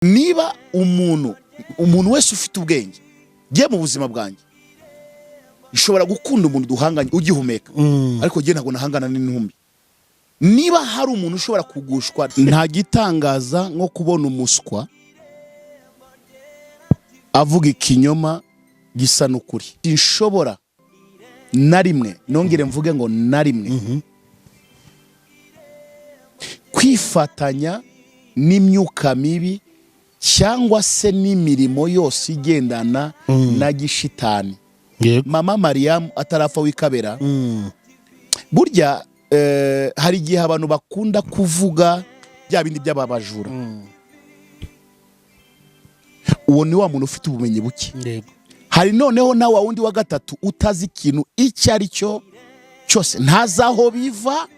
Niba umuntu wese ufite ubwenge, njye mu buzima bwanjye nshobora gukunda umuntu duhanganye ugihumeka, ariko njye ntabwo nahangana n'intumbi. Niba hari umuntu ushobora kugushwa, nta gitangaza nko kubona umuswa avuga ikinyoma gisa n'ukuri. Sinshobora na rimwe, nongere mvuge ngo na rimwe, kwifatanya n'imyuka mibi cyangwa se n'imirimo yose igendana na gishitani. Mama Mariyamu atarapfa wikabera, burya hari igihe abantu bakunda kuvuga bya bindi by'ababajura. Uwo ni wa muntu ufite ubumenyi buke. Hari noneho na wa wundi wa gatatu utazi ikintu icyo ari cyo cyose, ntazi aho biva,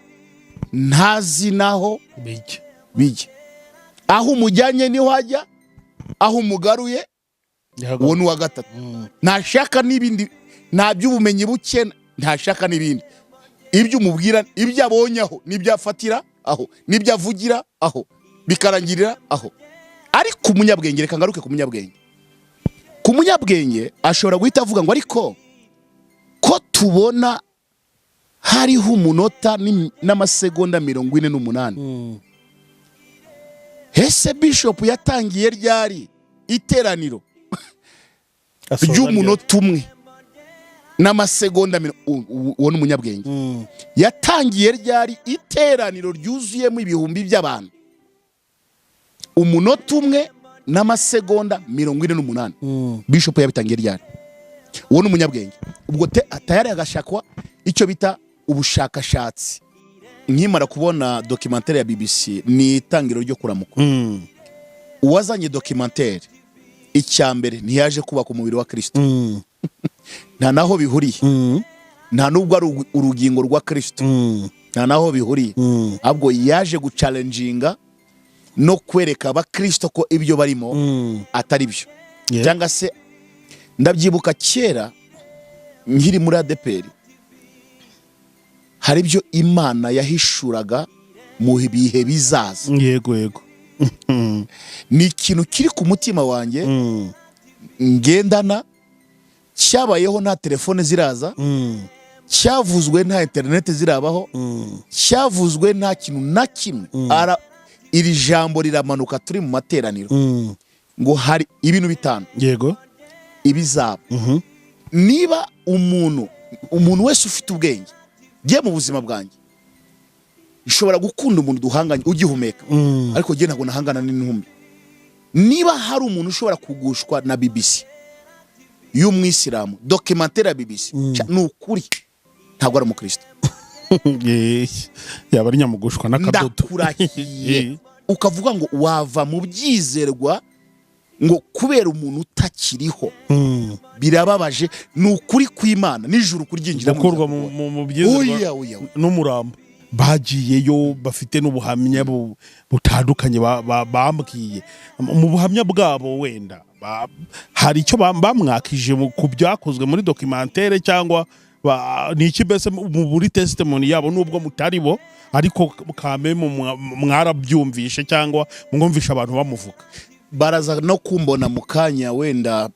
ntazi n'aho bijya. Bijya. Aho umujyanye niho ajya, aho umugaruye. Uwo ni uwa gatatu, ntashaka n'ibindi, nta by'ubumenyi buke, ntashaka n'ibindi. Ibyo umubwira, ibyo abonye aho n'ibyo afatira aho n'ibyo avugira aho, bikarangirira aho. Ariko umunyabwenge, reka ngaruke ku munyabwenge. Ku munyabwenge ashobora guhita avuga ngo: "Ariko ko tubona hariho umunota n'amasegonda 48, ese bishop yatangiye ryari iteraniro ry'umunota umwe n'amasegonda uwo ni umunyabwenge. Yatangiye ryari iteraniro ryuzuyemo ibihumbi by'abantu umunota umwe n'amasegonda 48? Bishop yabitangiye ryari?" Uwo ni umunyabwenge. Ubwo tayari agashakwa icyo bita ubushakashatsi. Nkimara kubona documentaire ya BBC, ni itangiro ryo kuramuka. Uwazanye documentaire, icya mbere, ntiyaje kubaka umubiri wa Kirisito. Nta naho bihuriye. Nta nubwo ari urugingo rwa Kirisito. Nta naho bihuriye. Ahubwo yaje guchallenginga no kwereka abakirisito ko ibyo barimo atari byo. Cyangwa se ndabyibuka kera nkiri muri ADEPR, hari ibyo Imana yahishuraga mu bihe bizaza. yego yego Ni ikintu kiri ku mutima wanjye ngendana, cyabayeho nta telefone ziraza, cyavuzwe nta interineti zirabaho, cyavuzwe nta kintu na kimwe. Iri jambo riramanuka turi mu materaniro ngo hari ibintu bitanu ibizaba. Niba umuntu wese ufite ubwenge, njye mu buzima bwanjye nshobora gukunda umuntu duhanganye ugihumeka, ariko njye ntabwo nahangana n'intumbi. Niba hari umuntu ushobora kugushwa na BBC y'umwisilamu, documentaire ya BBC, ni ukuri ntabwo ari umukristo. Yaba ari nyamugushwa n'akadodo. Ndakurahiye, ukavuga ngo wava mu byizerwa ngo kubera umuntu utakiriho, birababaje. Ni ukuri kw'Imana, nijoro kuryinjiramo gukurwa mu byizerwa Oya, oya, oya. n'umurambo. Bagiyeyo bafite n'ubuhamya butandukanye bambwiye. Mu buhamya bwabo wenda hari icyo bamwakije ku byakozwe muri documentaire, cyangwa ni iki mbese muri testimony yabo, nubwo mutari bo, ariko kameme mwarabyumvishe cyangwa mwumvishe abantu bamuvuga? Baraza no kumbona mu kanya. Wenda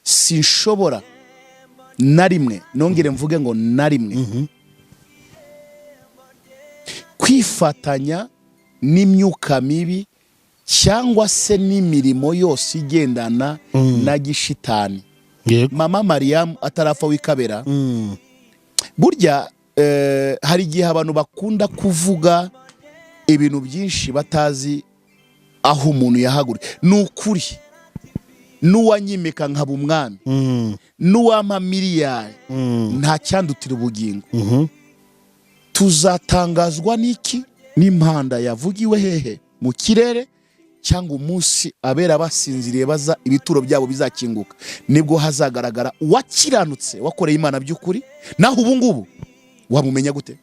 sinshobora na rimwe, nongere mvuge ngo na rimwe, kwifatanya n'imyuka mibi cyangwa se n'imirimo yose igendana na gishitani. Mama Mariyamu atarapfa wikabera, burya hari igihe abantu bakunda kuvuga ibintu byinshi batazi aho umuntu yahaguriye. Ni ukuri, n'uwanyimika nkaba umwami, n'uwampa miliyari, nta cyandutira ubugingo. Tuzatangazwa n'iki? N'impanda yavugiwe hehe? Mu kirere, cyangwa umunsi abera basinziriye baza ibituro byabo bizakinguka, nibwo hazagaragara uwakiranutse, wakoreye Imana by'ukuri. Naho ubu ngubu wamumenya gute?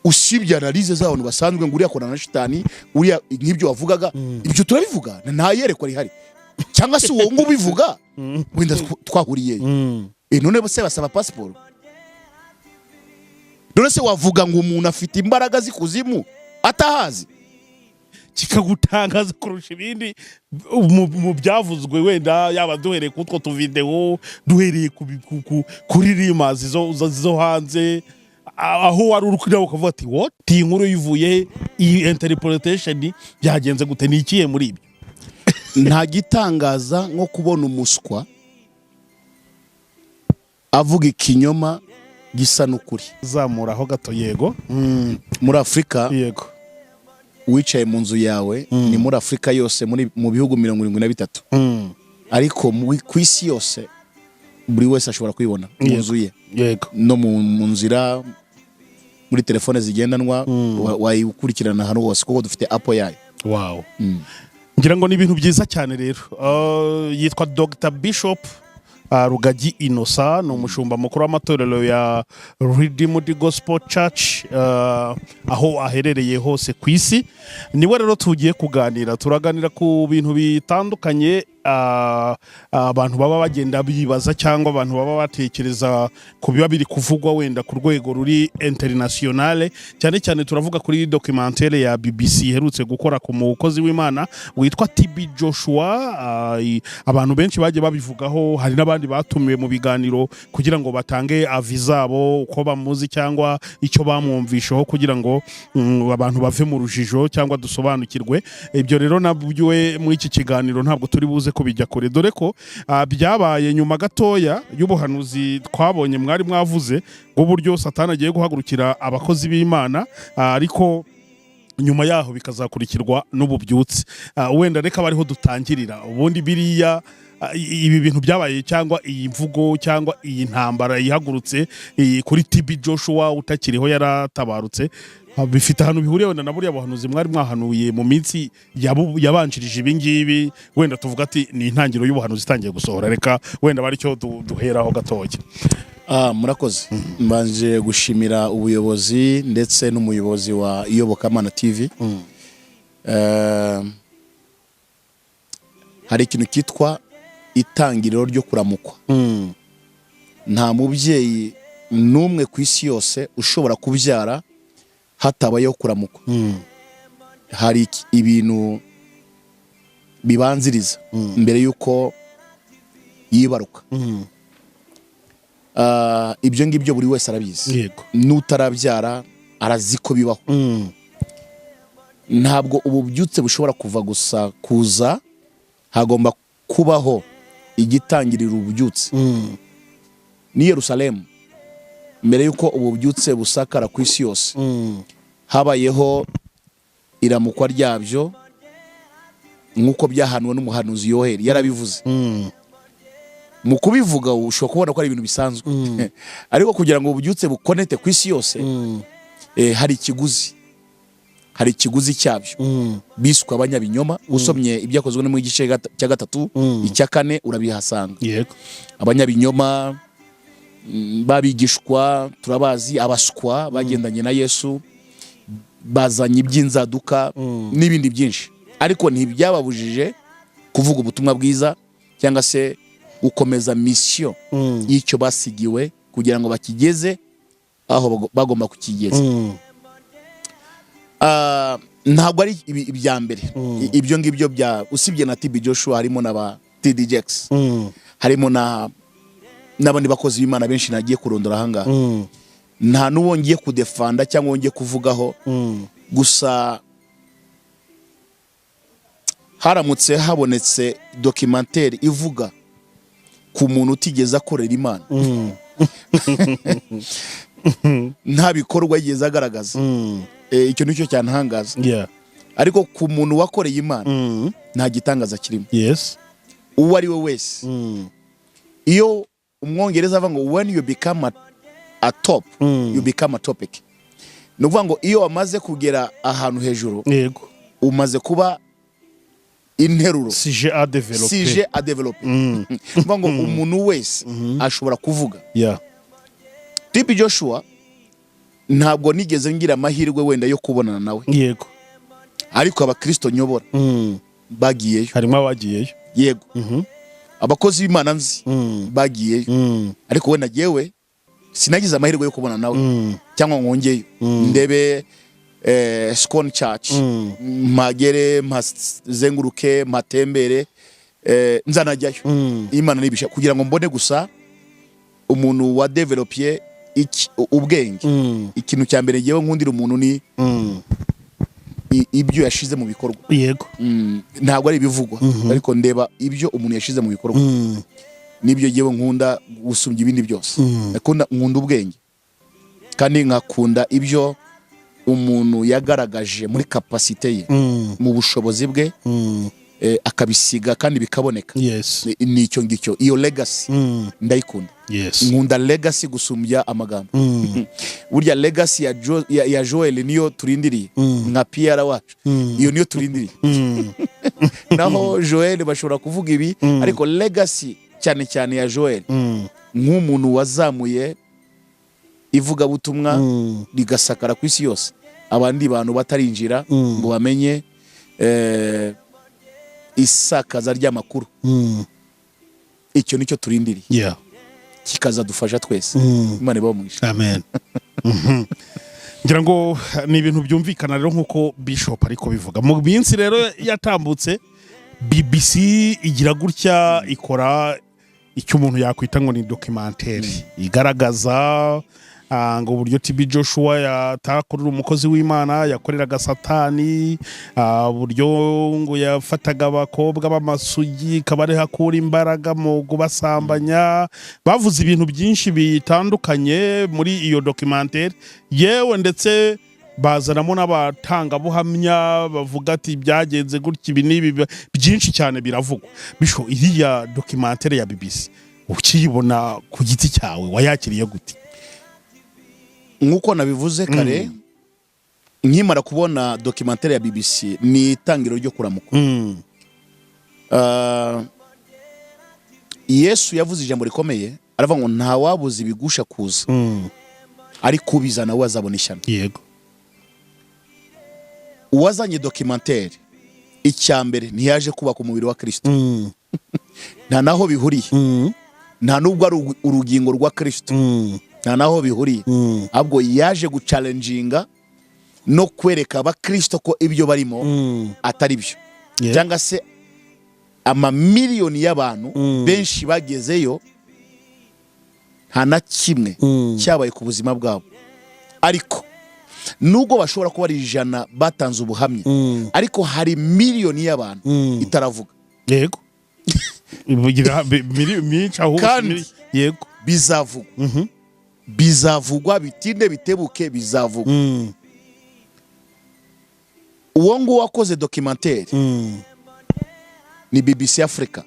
Usibye analyse z'abantu basanzwe ngo uriya akorana na shitani, uriya, nk'ibyo wavugaga, ibyo turabivuga, nta yerekwa rihari, cyangwa se uwo nguwo ubivuga wenda twahuriye. None se basaba pasiporo? None se wavuga ngo umuntu afite imbaraga z'ikuzimu atahazi? kikagutangaza kurusha ibindi mu byavuzwe, wenda yaba duhereye ku utwo tuvidewo, duhereye ku bi- ku- ku- kuri rumors zo hanze, aho wari uri kureba ukavuga ati: "What? Iyi nkuru yivuye he? Iyi interpretation byagenze gute?" Ni ikihe muri ibyo? Nta gitangaza nko kubona umuswa avuga ikinyoma gisa n'ukuri. Zamuraho gato, yego. Muri Afurika, wicaye mu nzu yawe, ni muri Afurika yose, mu bihugu 73, ariko ku isi yose buri wese ashobora kwibona mu nzu ye no mu nzira, muri telefone zigendanwa, wayikurikirana ahantu hose kuko dufite app yayo. Wow, ngira ngo ni ibintu byiza cyane rero. Yitwa Dr Bishop Rugagi Innocent, ni umushumba mukuru w'amatorero ya Redeemed Gospel Church aho aherereye hose ku isi. Niwe rero tugiye kuganira. Turaganira ku bintu bitandukanye abantu baba bagenda bibaza cyangwa abantu baba batekereza ku biba biri kuvugwa wenda ku rwego ruri internationale. Cyane cyane turavuga kuri documentaire ya BBC iherutse gukora ku mukozi w'Imana witwa TB Joshua. Abantu benshi bagiye babivugaho, hari n'abandi batumiwe mu biganiro kugira ngo batange avis zabo uko bamuzi cyangwa icyo bamwumvisheho, kugira ngo abantu bave mu rujijo cyangwa dusobanukirwe. Ibyo rero nabyo muri iki kiganiro ntabwo turi buze kubijya kure, dore ko byabaye nyuma gatoya y'ubuhanuzi twabonye mwari mwavuze bw'uburyo Satani agiye guhagurukira abakozi b'Imana, ariko nyuma yaho bikazakurikirwa n'ububyutse. Wenda reka bariho dutangirira. Ubundi biriya ibi bintu byabaye, cyangwa iyi mvugo, cyangwa iyi ntambara yihagurutse kuri TB Joshua utakiriho, yaratabarutse, bifite ahantu bihuriye wenda na buriya buhanuzi mwari mwahanuye mu minsi yabanjirije ibi ngibi? Wenda tuvuga ati ni intangiriro y'ubuhanuzi itangiye gusohora. Reka wenda bari cyo duheraho gatoya. Murakoze. Mbanje gushimira ubuyobozi ndetse n'umuyobozi wa Iyobokamana TV. Hari ikintu cyitwa itangiriro ryo kuramukwa. Nta mubyeyi n'umwe ku isi yose ushobora kubyara hatabayeho kuramukwa. Hari ibintu bibanziriza mbere y'uko yibaruka. Ibyo ngibyo buri wese arabizi, n'utarabyara arazi ko bibaho. Ntabwo ububyutse bushobora kuva gusa kuza, hagomba kubaho igitangirira ububyutse. Ni Yerusalemu, mbere y'uko ububyutse busakara ku isi yose, habayeho iramukwa ryabyo nk'uko byahanuwe n'umuhanuzi Yoheri, yarabivuze. Mu kubivuga ushobora kubona ko ari ibintu bisanzwe, ariko kugira ngo ububyutse buconnecte ku isi yose, hari ikiguzi cyabyo. Biswe abanyabinyoma. Usomye ibyakozwe no mu gice cya gatatu, icya kane, urabihasanga. Abanyabinyoma, babigishwa turabazi, abaswa bagendanye na Yesu, bazanye iby'inzaduka n'ibindi byinshi, ariko ntibyababujije kuvuga ubutumwa bwiza cyangwa se gukomeza mission y'icyo basigiwe kugira ngo bakigeze aho bagomba kukigeza. Ntabwo ari ibya mbere. Ibyo ngibyo bya, usibye na TB Joshua, harimo na ba TD Jakes, harimo na n'abandi bakozi b'Imana benshi nagiye kurondora ahangaha. Nta n'uwo ngiye kudefenda cyangwa uwo ngiye kuvugaho. Gusa haramutse habonetse documentaire ivuga ku muntu utigeze akorera Imana, nta bikorwa yigeze agaragaza, icyo nicyo cyantangaza. Ariko ku muntu wakoreye Imana, nta gitangaza kirimo, uwo ari we wese. Iyo Umwongereza avuga ngo "When you become a top, you become a topic", ni ukuvuga ngo iyo wamaze kugera ahantu hejuru, umaze kuba interuro, sujet à développer. Sujet à développer. Ni ukuvuga ngo umuntu wese ashobora kuvuga. TB Joshua, ntabwo nigeze ngira amahirwe wenda yo kubonana nawe, ariko abakristo nyobora bagiyeyo. Harimo abagiyeyo. Yego, abakozi b'Imana nzi bagiyeyo, ariko wenda jyewe sinagize amahirwe yo kubona nawe cyangwa ngongeyo ndebe. SCOAN Church, mpagere, mpazenguruke, mpatembere, nzanajyayo Imana nibisha, kugira ngo mbone gusa umuntu wa developye ubwenge. Ikintu cya mbere ngewe nkundira umuntu ni ibyo yashize mu bikorwa. Ntabwo ari ibivugwa, ariko ndeba ibyo umuntu yashize mu bikorwa, nibyo ngewe nkunda gusumbya ibindi byose. Nkunda ubwenge kandi nkakunda ibyo umuntu yagaragaje muri capacité ye, mu bushobozi bwe, akabisiga kandi bikaboneka. Ni icyo ngicyo, iyo legacy ndayikunda. Nkunda legacy gusumbya amagambo. Burya legacy ya Joel niyo turindiriye nka PR wacu, iyo niyo turindiriye. Naho Joel bashobora kuvuga ibi, ariko legacy cyane cyane ya Joel nk'umuntu wazamuye ivugabutumwa rigasakara ku isi yose, abandi bantu batarinjira ngo bamenye isakaza ry'amakuru, icyo nicyo turindiriye, kikazadufasha twese. Imana ibahe umugisha. Amen. Ngira ngo ni ibintu byumvikana rero nk'uko Bishop ariko bivuga. Mu minsi rero yatambutse, BBC igira gutya ikora icyo umuntu yakwita ngo ni documentaire igaragaza ngo uburyo TB Joshua yatakorera umukozi w'Imana, yakoreraga Satani, uburyo ngo yafataga abakobwa b'amasugi akaba ariho akura imbaraga mu kubasambanya. Bavuze ibintu byinshi bitandukanye muri iyo documentaire, yewe ndetse bazanamo n'abatangabuhamya bavuga ati byagenze gutya, ibi n'ibi, byinshi cyane biravugwa. Bisho, iriya documentaire ya BBC ukiyibona ku giti cyawe wayakiriye gute? Nk'uko nabivuze kare, nkimara kubona documentaire ya BBC, ni itangiriro ryo kuramukwa. Yesu yavuze ijambo rikomeye, aravuga ngo ntawabuza ibigusha kuza, ariko ubizana we azabona ishyano. Uwazanye documentaire, icya mbere, ntiyaje kubaka umubiri wa Kirisito. Nta naho bihuriye. Nta nubwo ari urugingo rwa Kirisito. Nta naho bihuriye. Ahubwo yaje guchallenginga no kwereka abakirisito ko ibyo barimo atari byo, cyangwa se amamiliyoni y'abantu benshi bagezeyo nta na kimwe cyabaye ku buzima bwabo. Ariko nubwo bashobora kuba ari 100 batanze ubuhamya, ariko hari miliyoni y'abantu itaravuga. Yego. Ivugira myinshi ahubwo. Kandi bizavugwa, bizavugwa, bitinde bitebuke bizavugwa. Uwo nguwo wakoze documentaire ni BBC Africa.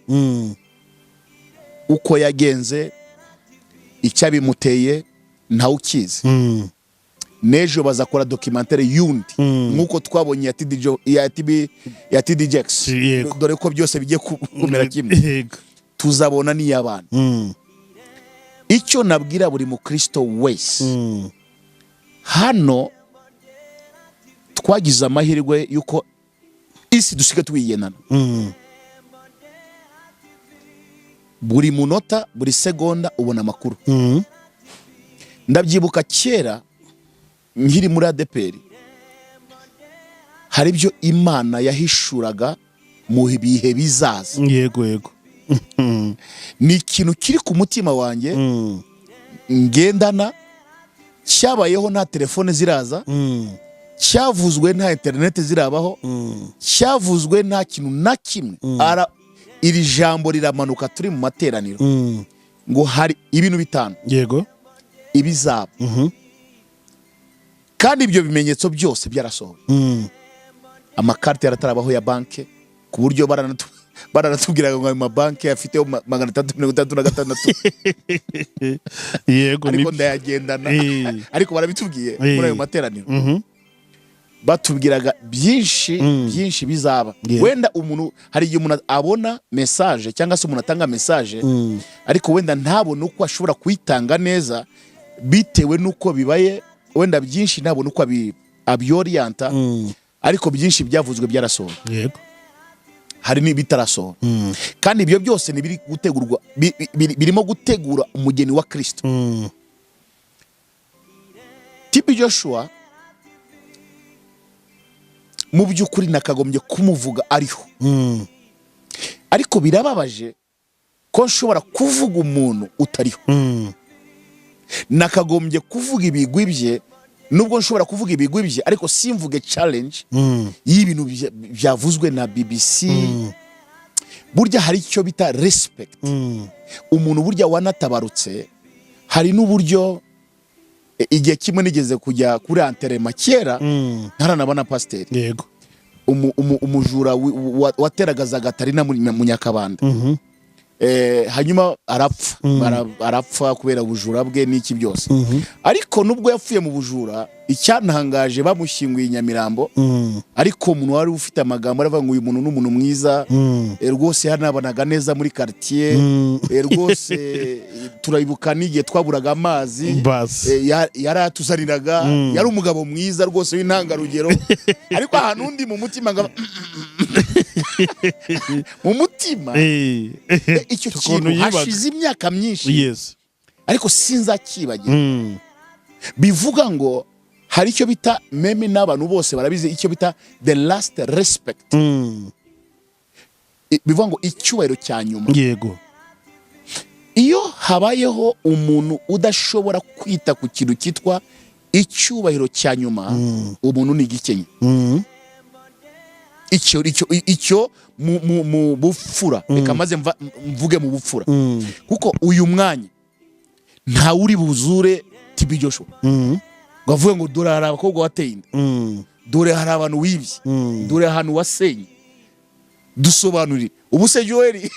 Uko yagenze, icyabimuteye, ntawukizi. N'ejo bazakora documentaire yundi nk'uko twabonye ya TD ya TB, ya TD Jakes. Dore ko byose bigiye kumera kimwe. Tuzabona n'iy'abana. Icyo nabwira buri mukristo wese hano, twagize amahirwe y'uko isi dusigaye tuyigendana. Buri munota, buri segonda ubona amakuru. Ndabyibuka kera nkiri muri ADEPR, hari ibyo Imana yahishuraga mu bihe bizaza. yego yego Ni ikintu kiri ku mutima wanjye ngendana, cyabayeho nta telefone ziraza, cyavuzwe nta interineti zirabaho, cyavuzwe nta kintu na kimwe. Iri jambo riramanuka turi mu materaniro ngo hari ibintu bitanu ibizaba, kandi ibyo bimenyetso byose byarasohoye. Amakarita yaratarabaho ya banki, ku buryo baranatubwiraga ngo ayo mabanki afiteho 666. Ariko ndayagendana. Ariko barabitubwiye muri ayo materaniro, batubwiraga byinshi, byinshi bizaba. Wenda umuntu, hari igihe umuntu abona message cyangwa se umuntu atanga message, ariko wenda ntabone uko ashobora kuyitanga neza bitewe n'uko bibaye wenda byinshi, ntabone uko abyoriyanta. Ariko byinshi byavuzwe byarasohoye. Hari n'ibitarasohora, kandi ibyo byose ni biri gutegurwa, birimo gutegura umugeni wa Kristo. TB Joshua Mu by'ukuri nakagombye kumuvuga ariho, ariko birababaje ko nshobora kuvuga umuntu utariho. Nakagombye kuvuga ibigwi bye, nubwo nshobora kuvuga ibigwi bye, ariko simvuge challenge y'ibintu byavuzwe na BBC. Burya hari icyo bita respect. Umuntu burya wanatabarutse, hari n'uburyo igihe kimwe nigeze kujya kuri enterrement kera, ntaranabona pasiteri. Umujura wateraga za gatarina mu Nyakabanda. Hanyuma arapfa. Arapfa kubera ubujura bwe n'iki byose. Ariko nubwo yapfuye mu bujura, icyantangaje, bamushyinguye i Nyamirambo, ariko umuntu wari ufite amagambo aravuga ngo uyu muntu ni umuntu mwiza, rwose yanabanaga neza muri quartier, rwose turabibuka n'igihe twaburaga amazi, Basi. Yaratuzaniraga, yari umugabo mwiza rwose w'intangarugero. Ariko ahantu undi mu mutima mu mutima icyo Ukuntu kintu yibaga. hashize imyaka myinshi, ariko sinzakibagira. Bivuga ngo hari icyo bita, même n'abantu bose barabizi, icyo bita the last respect. Bivuga ngo icyubahiro cya nyuma. Iyo habayeho umuntu udashobora kwita ku kintu cyitwa icyubahiro cya nyuma, umuntu ni igikenya. Icyo mu bupfura, reka maze mvuge mu bupfura, kuko uyu mwanya ntawe uri buzure TB Joshua ngo avuge ngo dore hari abakobwa wateye inda, dore hari abantu wibye, dore ahantu wasenye, dusobanurire. Ubu se Joel,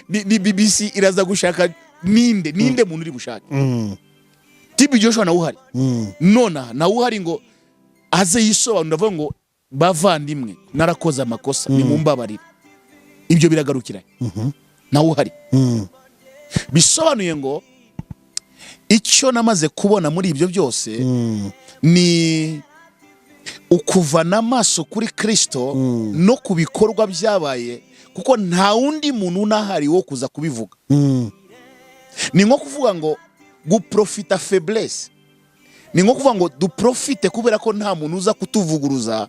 ni BBC iraza gushaka ninde? Ninde muntu uri bushake? TB Joshua nawe uhari nonaha, nawe uhari ngo aze yisobanura avuga ngo bavandimwe, narakoze amakosa, nimumbabarire. Ibyo biragarukira nawe uhari. Bisobanuye ngo icyo namaze kubona muri ibyo byose ni ukuvana amaso kuri Kirisito no ku bikorwa byabaye, kuko nta wundi muntu unahari wo kuza kubivuga. Ni nko kuvuga ngo guprofita faiblesse, ni nko kuvuga ngo duprofite kubera ko nta muntu uza kutuvuguruza,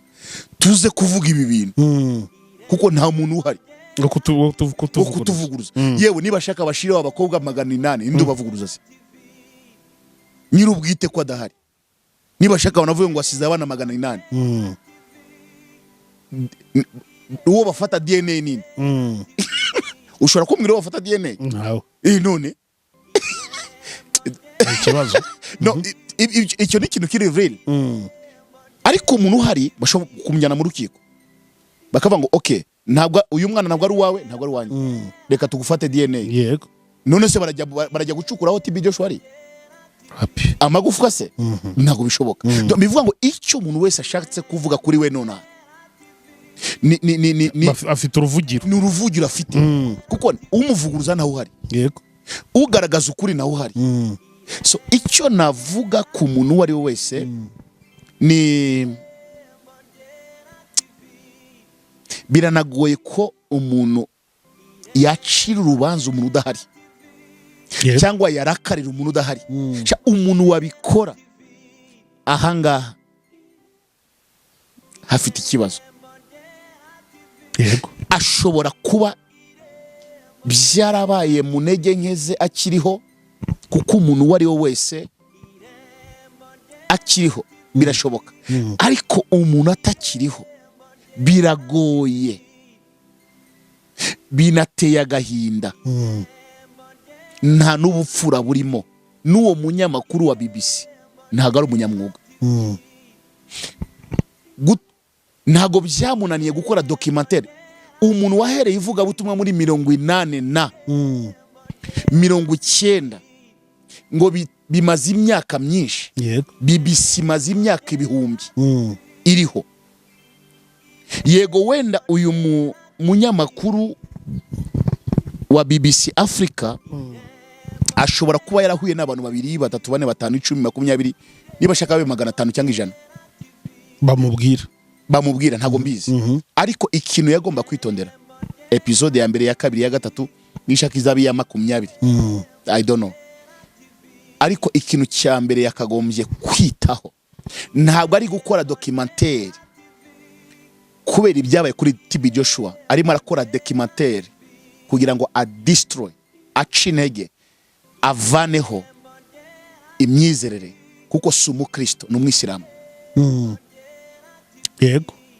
tuze kuvuga ibi bintu, kuko nta muntu uhari ngo wo kutuvuguruza. Kutuvuguruza. Yewe, niba ashaka bashireho abakobwa 800, ninde ubavuguruza se, nyir'ubwite ko adahari? Niba ashaka banavuge ngo asize abana 800, uwo bafata DNA nini? Ushobora kumbwira uwo bafata DNA? Ntawe. None? Ni ikibazo. No, icyo ni ikintu kiri real. Ariko umuntu uhari bashobora kumujyana mu rukiko, bakavuga ngo okay, ntabwo uyu mwana ntabwo ari uwawe, ntabwo ari uwanjye, reka tugufate DNA. None se barajya gucukura aho TB Joshua ari? Happy. Amagufwa se? Ntabwo bishoboka. Donc, bivuga ngo icyo umuntu wese ashatse kuvuga kuri we nonaha ni Afite uruvugiro. Ni uruvugiro afite, kuko umuvuguruza ntawe uhari, ugaragaza ukuri nawe uhari. So icyo navuga ku muntu uwo ari we wese ni biranagoye ko umuntu yacira urubanza umuntu udahari cyangwa yarakarira umuntu udahari. Sha, umuntu wabikora ahangaha hafite ikibazo. Ashobora kuba byarabaye mu ntege nke ze akiriho, kuko umuntu uwo ari we wese akiriho birashoboka, ariko umuntu atakiriho biragoye, binateye agahinda. Nta n'ubupfura burimo. N'uwo munyamakuru wa BBC ntabwo ari umunyamwuga. Ntabwo byamunaniye gukora documentaire. Umuntu wahereye ivugabutumwa muri 80 na 90, ngo bimaze imyaka myinshi. BBC imaze imyaka ibihumbi iriho. Yego, wenda uyu munyamakuru wa BBC Africa ashobora kuba yarahuye n'abantu babiri, batatu, bane, batanu, 10, 20, niba ashaka babe 500 cyangwa 100. Bamubwira. Bamubwira, ntabwo mbizi. Ariko ikintu yagomba kwitondera, episode ya mbere, ya kabiri, ya gatatu, nishaka izaba iya 20, I don't know, ariko ikintu cya mbere yakagombye kwitaho ntabwo ari gukora documentaire. Kubera ibyabaye kuri TB Joshua, arimo arakora documentaire kugira ngo adestroy, ace intege, avaneho imyizerere, kuko si umukristo, ni umwisilamu.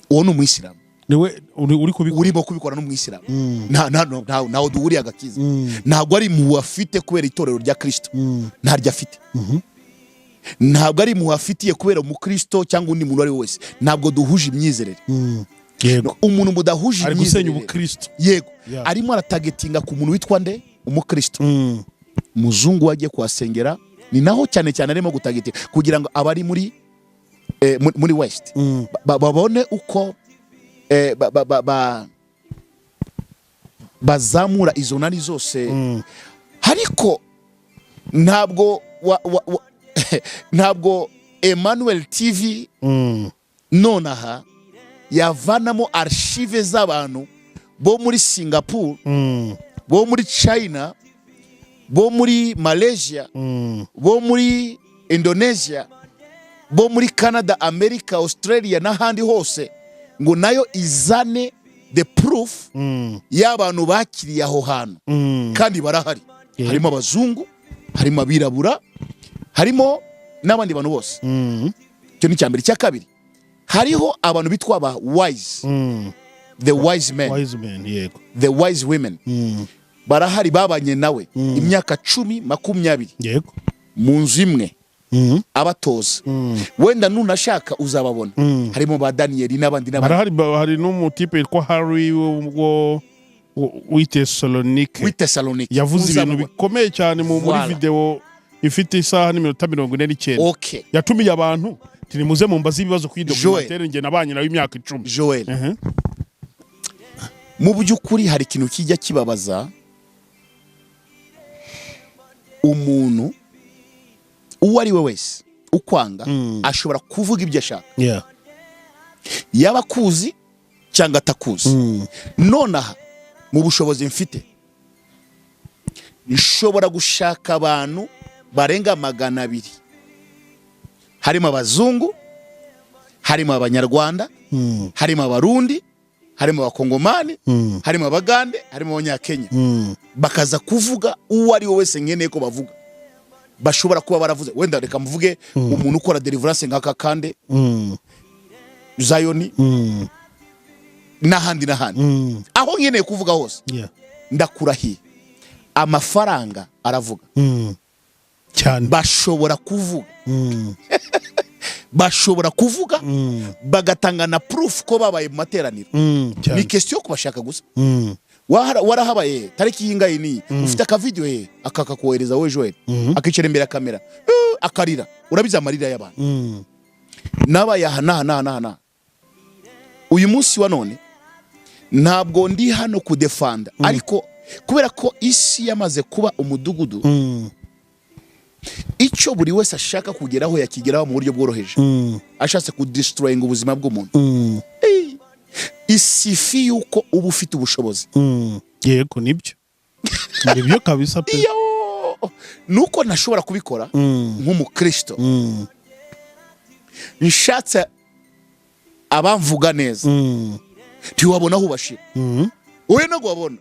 Uwo ni umwisilamu. Niwe uri kubikora. Urimo kubikora n'umwisilamu. Ntaho duhuriye agakiza. Ntabwo ari mu afite kubera itorero rya Kristo, ntaryo afite. Ntabwo ari mu afitiye kubera umukristo cyangwa undi muntu uwo ari we wese. Ntabwo duhuje imyizerere. Umuntu mudahuje Ari gusenya imyizerere, ubukristo. Yego. Arimo aratargetinga ku muntu witwa nde? Umukristo. Umuzungu wagiye kuhasengera, ni naho cyane cyane arimo gutargetinga kugira ngo abari muri West babone uko bazamura izo nani zose. Ariko ntabwo ntabwo Emmanuel TV nonaha yavanamo archive z'abantu bo muri Singapore, bo muri China, bo muri Malaysia, bo muri Indonesia, bo muri Canada, America, Australia n'ahandi hose, ngo nayo izane the proof y'abantu bakiriye aho hantu. Kandi barahari. Harimo abazungu, harimo abirabura, harimo n'abandi bantu bose. Icyo ni icya mbere. Icya kabiri, hariho abantu bitwa ba wise, the wise men, Wise men, yego. the wise women. Barahari, babanye nawe imyaka 10, 20 mu nzu imwe, abatoza. Wenda nunashaka uzababona. Harimo ba Daniyeli n'abandi n'abandi. Barahari, hari n'umutipe witwa Harry w'i Tesalonike. W'i Tesalonike. Yavuze ibintu Uzamubona. bikomeye cyane muri Voilà. video ifite isaha n'iminota 49. Yatumiye abantu, tinimuze mumbaze ibibazo kuri Joel. documentaire, njye nabanye nawe imyaka 10. Joel, mu by'ukuri hari ikintu kijya kibabaza umuntu uwo ari we wese ukwanga. Ashobora kuvuga ibyo ashaka, yaba akuzi cyangwa atakuzi. Nonaha mu bushobozi mfite, nshobora gushaka abantu barenga 200, harimo abazungu, harimo abanyarwanda, harimo abarundi, harimo abakongomani, harimo abagande, harimo abanyakenya, bakaza kuvuga. Uwo ari we wese nkeneye ko bavuga, bashobora kuba baravuze. Wenda reka mvuge umuntu ukora deliverance nka Kakande, Zayoni, n'ahandi n'ahandi, aho nkeneye kuvuga hose. Ndakurahiye, amafaranga aravuga. Cyane. Bashobora kuvuga, bashobora kuvuga, bagatanga na proof ko babaye mu materaniro. Ni question yo kubashaka gusa. Warahabaye tariki y'ingayi niyi, ufite akavideo he? Akakakohereza wowe Joel, akicara imbere ya kamera, akarira. Urabizi amarira y'abantu. Nabaye aha n'aha n'aha n'aha n'aha. Uyu munsi wa none ntabwo ndi hano kudefanda, ariko kubera ko isi yamaze kuba umudugudu, icyo buri wese ashaka kugeraho yakigeraho mu buryo bworoheje, ashatse kudestroyinga ubuzima bw'umuntu. Isifi yuko uba ufite ubushobozi. Yego, nibyo, nibyo kabisa pe. Iyo nuko ntashobora kubikora nk'umukristo. Nshatse abamvuga neza, ntiwabona aho ubashira. Wowe ntabwo wabona.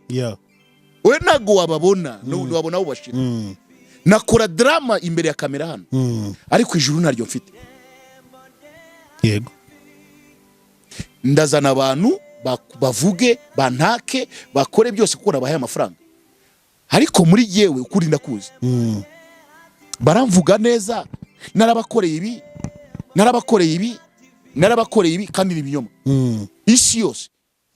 Wowe ntabwo wababona, ntiwabona aho ubashira. Nakora drama imbere ya kamera hano, ariko ijuru ntaryo mfite. Ndazana abantu bavuge, bantake, bakore byose kuko nabahaye amafaranga, ariko muri yewe ukuri ndakuzi. Baramvuga neza, narabakoreye ibi, narabakoreye ibi, narabakoreye ibi, kandi ni ibinyoma. Isi yose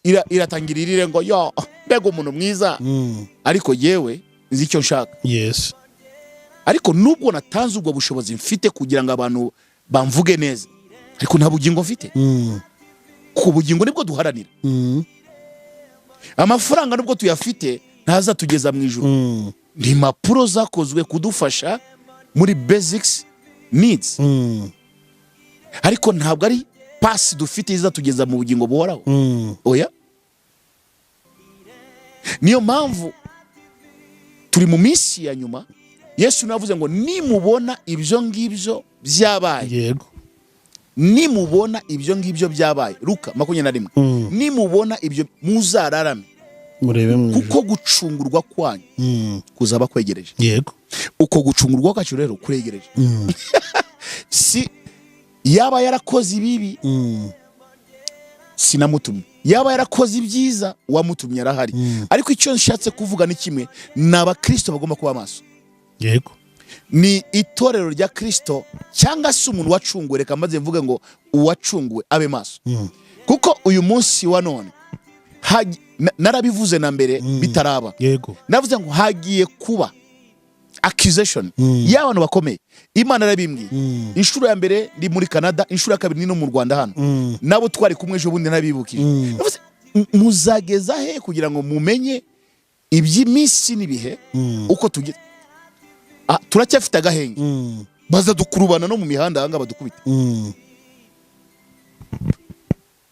iratangira irire ngo yo mbega umuntu mwiza, ariko yewe nzi icyo nshaka. Ariko nubwo natanze ubwo bushobozi mfite kugira ngo abantu bamvuge neza, ariko nta bugingo mfite. Ku bugingo nibwo duharanira. Amafaranga nubwo tuyafite ntazatugeza mu ijuru. Ni impapuro zakozwe kudufasha muri basics needs, ariko ntabwo ari pasi dufite izatugeza mu bugingo buhoraho. Oya. Niyo mpamvu turi mu minsi ya nyuma. Yesu navuze ngo nimubona ibyo ngibyo byabaye, Nimubona ibyo ngibyo byabaye, Luka 21, nimubona ibyo muzararame, murebe mu ijuru. Kuko gucungurwa kwanyu kuzaba kwegereje. Uko gucungurwa kwacu rero kuregereje. Si yaba yarakoze ibibi, sinamutumye. Yaba yarakoze ibyiza, uwamutumye arahari. Ariko icyo nshatse kuvuga ni kimwe: ni abakristo bagomba kuba maso. Ni itorero rya Kristo cyangwa se umuntu wacunguwe. Reka maze mvuge ngo uwacunguwe abe maso, kuko uyu munsi wa none narabivuze na mbere bitaraba. Navuze ngo hagiye kuba accusation y'abantu bakomeye. Imana yarabimbwiye inshuro ya mbere ndi muri Canada, inshuro ya kabiri ni no mu Rwanda hano. Nabo twari kumwe ejo bundi nabibukije. Navuze, muzageza he kugira ngo mumenye iby'iminsi n'ibihe uko tugize? Ah, turacyafite agahenge. Bazadukurubana no mu mihanda ahangaha badukubita,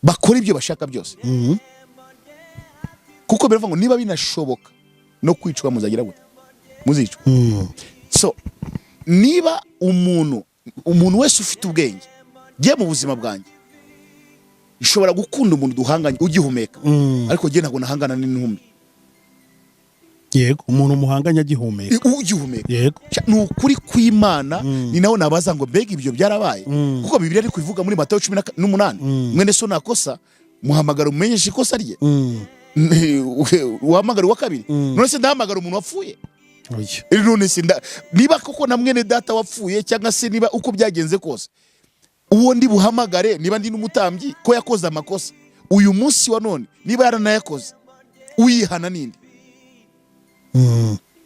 bakora ibyo bashaka byose, kuko biravuga ngo niba binashoboka no kwicwa muzagira gute? Muzicwa. So niba umuntu wese ufite ubwenge, njye mu buzima bwanjye nshobora gukunda umuntu duhanganye ugihumeka, ariko njye ntabwo nahangana n'intumbi. Yego, umuntu muhanganye agihumeka. Ugihumeka. Ni ukuri kw'Imana. Ni naho nabaza ngo mbega ibyo byarabaye? Kuko Bibiliya iri kubivuga muri Matayo 18: mwene so nakosa, muhamagara umumenyeshe ikosa rye. Uhamagara uwa kabiri. None se ndahamagara umuntu wapfuye? Oya. None se niba koko na mwene data wapfuye, cyangwa se niba uko byagenze kose, uwo ndi buhamagare niba ndi n'umutambyi ko yakoze amakosa, uyu munsi wa none niba yaranayakoze, uyihana ninde?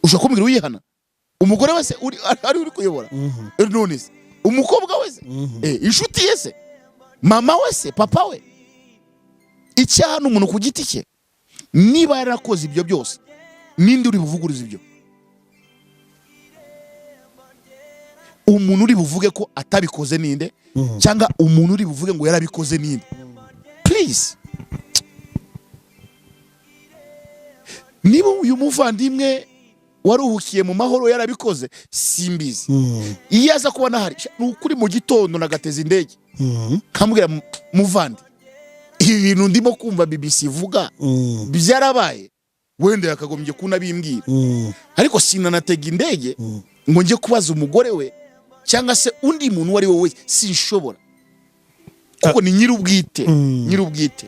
Ushobora kumbwira uyihana? Umugore wese ari uri kuyobora? None se umukobwa wese, inshuti ye se, mama we se, papa we? Icyaha ni umuntu ku giti cye. Niba yarakoze ibyo byose, ninde uri buvuguruze ibyo? Umuntu uri buvuge ko atabikoze ninde? Cyangwa umuntu uri buvuge ngo yarabikoze ninde? Please, niba uyu muvandimwe waruhukiye mu mahoro yarabikoze, simbizi. Iyo aza kuba nahari, ni ukuri mu gitondo nagateza indege nkamubwira: muvandi, ibi bintu ndimo kumva BBC ivuga byarabaye?" Wenda yakagombye kunabimbwira. Ariko sinanatega indege ngo njye kubaza umugore we cyangwa se undi muntu uwo ari we wese, sinshobora, kuko ni nyir'ubwite. Nyir'ubwite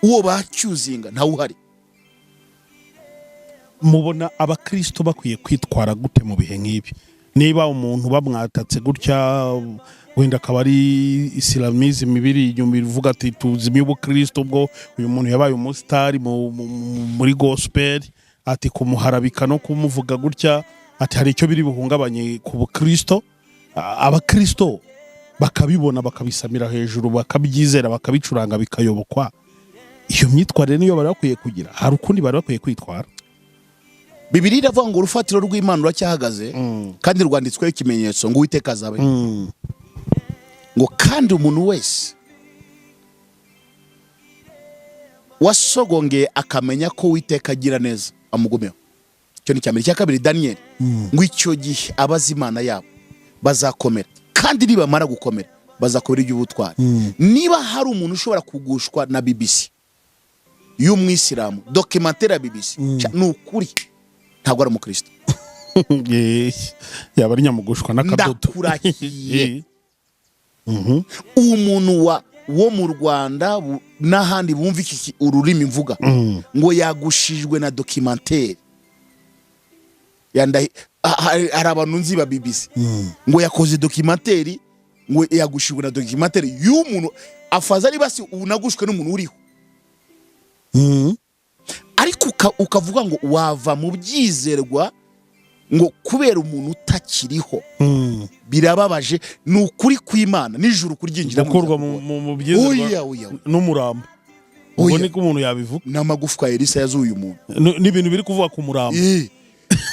uwo bacyuzinga ntawe uhari. Mubona abakristo bakwiye kwitwara gute mu bihe nk'ibi, niba umuntu bamwatatse gutya, wenda akaba ari islamism ibiri inyuma ivuga ati tuzimye ubukristo, ubwo uyu muntu yabaye umusitari muri gospel, ati kumuharabika no kumuvuga gutya, ati hari icyo biri buhungabanye ku bukristo? Abakristo bakabibona, bakabisamira hejuru, bakabyizera, bakabicuranga, bikayobokwa. Iyo myitwarire niyo bari bakwiye kugira? Hari ukundi bari bakwiye kwitwara? Bibiliya iravuga ngo urufatiro rw'Imana ruracyahagaze kandi rwanditsweho ikimenyetso ngo Uwiteka azabe, ngo kandi umuntu wese wasogongeye akamenya ko Uwiteka agira neza amugumeho. Icyo ni icya mbere. Icya kabiri, Daniyeli, ngo icyo gihe abazi Imana yabo bazakomera, kandi nibamara gukomera bazakora iby'ubutwari. Niba hari umuntu ushobora kugushwa na BBC y'umwisilamu, documentaire ya BBC, ni ukuri ntabwo ari umukristo. Yaba ari nyamugushwa n'akadodo. Ndakurahiye, umuntu wa wo mu Rwanda n'ahandi bumva iki ururimi mvuga, ngo yagushijwe na documentaire, hari abantu nzi ba BBC, ngo yakoze documentaire, ngo yagushijwe na documentaire y'umuntu afaza ari basi unagushwe n'umuntu uriho. Ariko ukavuga ngo wava mu byizerwa ngo kubera umuntu utakiriho, birababaje. Ni ukuri kw'Imana, nijoro kuryinjiramo gukurwa mu byizerwa Oya, oya, oya. n'umurambo, ubwo Oya. niko umuntu yabivuga. N'amagufwa ya Elisa yazuye umuntu. N'ibintu biri kuvuga ku murambo.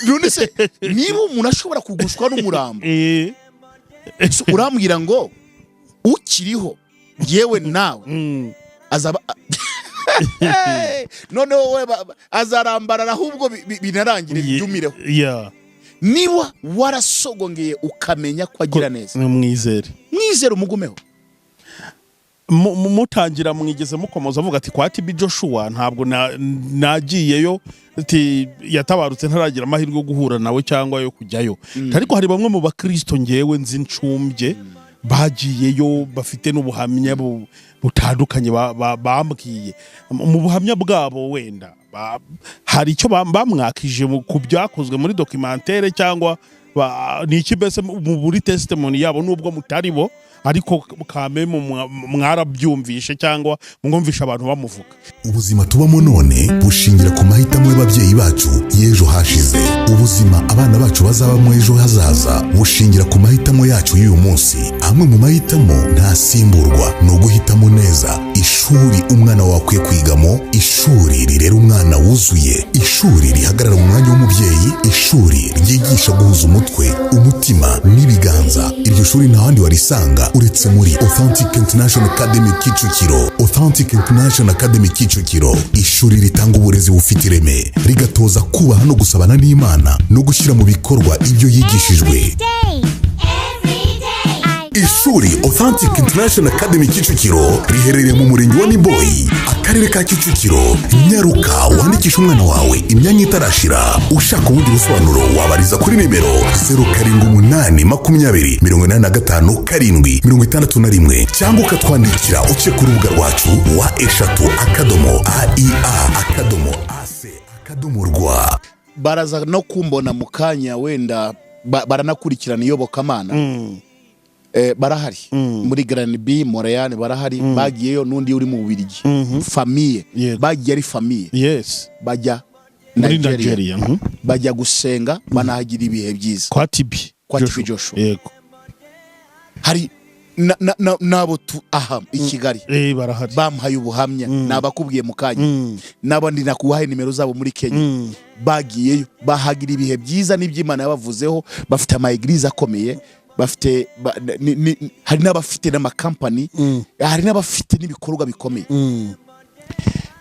None se niba umuntu ashobora kugushwa n'umurambo, so urambwira ngo ukiriho yewe nawe azaba noneho we azarambarara ahubwo binarangire, byumireho? Niba warasogongeye ukamenya ko agira neza, Mwizere. Mwizere, umugumeho. Mutangira mwigeze mukomoza avuga ati kwa TB Joshua ntabwo nagiyeyo, ati yatabarutse ntaragira amahirwe yo guhura nawe cyangwa yo kujyayo, ariko hari bamwe mu bakristo ngewe nzi ncumbye bagiyeyo, bafite n'ubuhamya butandukanye bambwiye. Mu buhamya bwabo wenda hari icyo bamwakije ku byakozwe muri documentaire cyangwa ni iki mbese muri testimony yabo, nubwo mutari bo, ariko kameme mwarabyumvishe cyangwa mwumvishe abantu bamuvuga? Ubuzima tubamo none bushingira ku mahitamo y'ababyeyi bacu y'ejo hashize. Ubuzima abana bacu bazabamo ejo hazaza bushingira ku mahitamo yacu y'uyu munsi. Amwe mu mahitamo ntasimburwa ni uguhitamo neza ishuri umwana wawe akwiye kwigamo, ishuri rirera umwana wuzuye, ishuri rihagarara mu mwanya w'umubyeyi, ishuri ryigisha guhuza umutwe, umutima n'ibiganza. Iryo shuri nta handi warisanga uretse muri Authentic International Academy Kicukiro. Authentic International Academy Kicukiro, ishuri ritanga uburezi bufite ireme, rigatoza kubaha no gusabana n'Imana no gushyira mu bikorwa ibyo yigishijwe. Ishuri Authentic International Academy Kicukiro riherereye mu murenge wa Niboyi, akarere ka Kicukiro. Nyaruka wandikisha umwana wawe imyanya itarashira. Ushaka ubundi busobanuro wabariza kuri nimero 0782085761 cyangwa ukatwandikira uciye ku rubuga rwacu w, aia.ac.rw. Baraza no kumbona mu kanya, wenda baranakurikirana iyobokamana. Barahari muri Granby, Montreal, barahari bagiyeyo, n'undi uri mu Bubiligi, famille. Bagiye ari famille. Bajya muri Nigeria. Nigeria. Bajya gusenga, banahagira ibihe byiza. Kwa TB Kwa TB Joshua. Hari n'abo aha i Kigali Barahari. Bamuhaye ubuhamya, nabakubwiye mu kanya, n'abandi nakubahaye nimero zabo muri Kenya. Bagiyeyo, bahagira ibihe byiza n'iby'Imana yabavuzeho. Bafite ama église akomeye, bafite hari n'abafite n'amakampani, hari n'abafite n'ibikorwa bikomeye.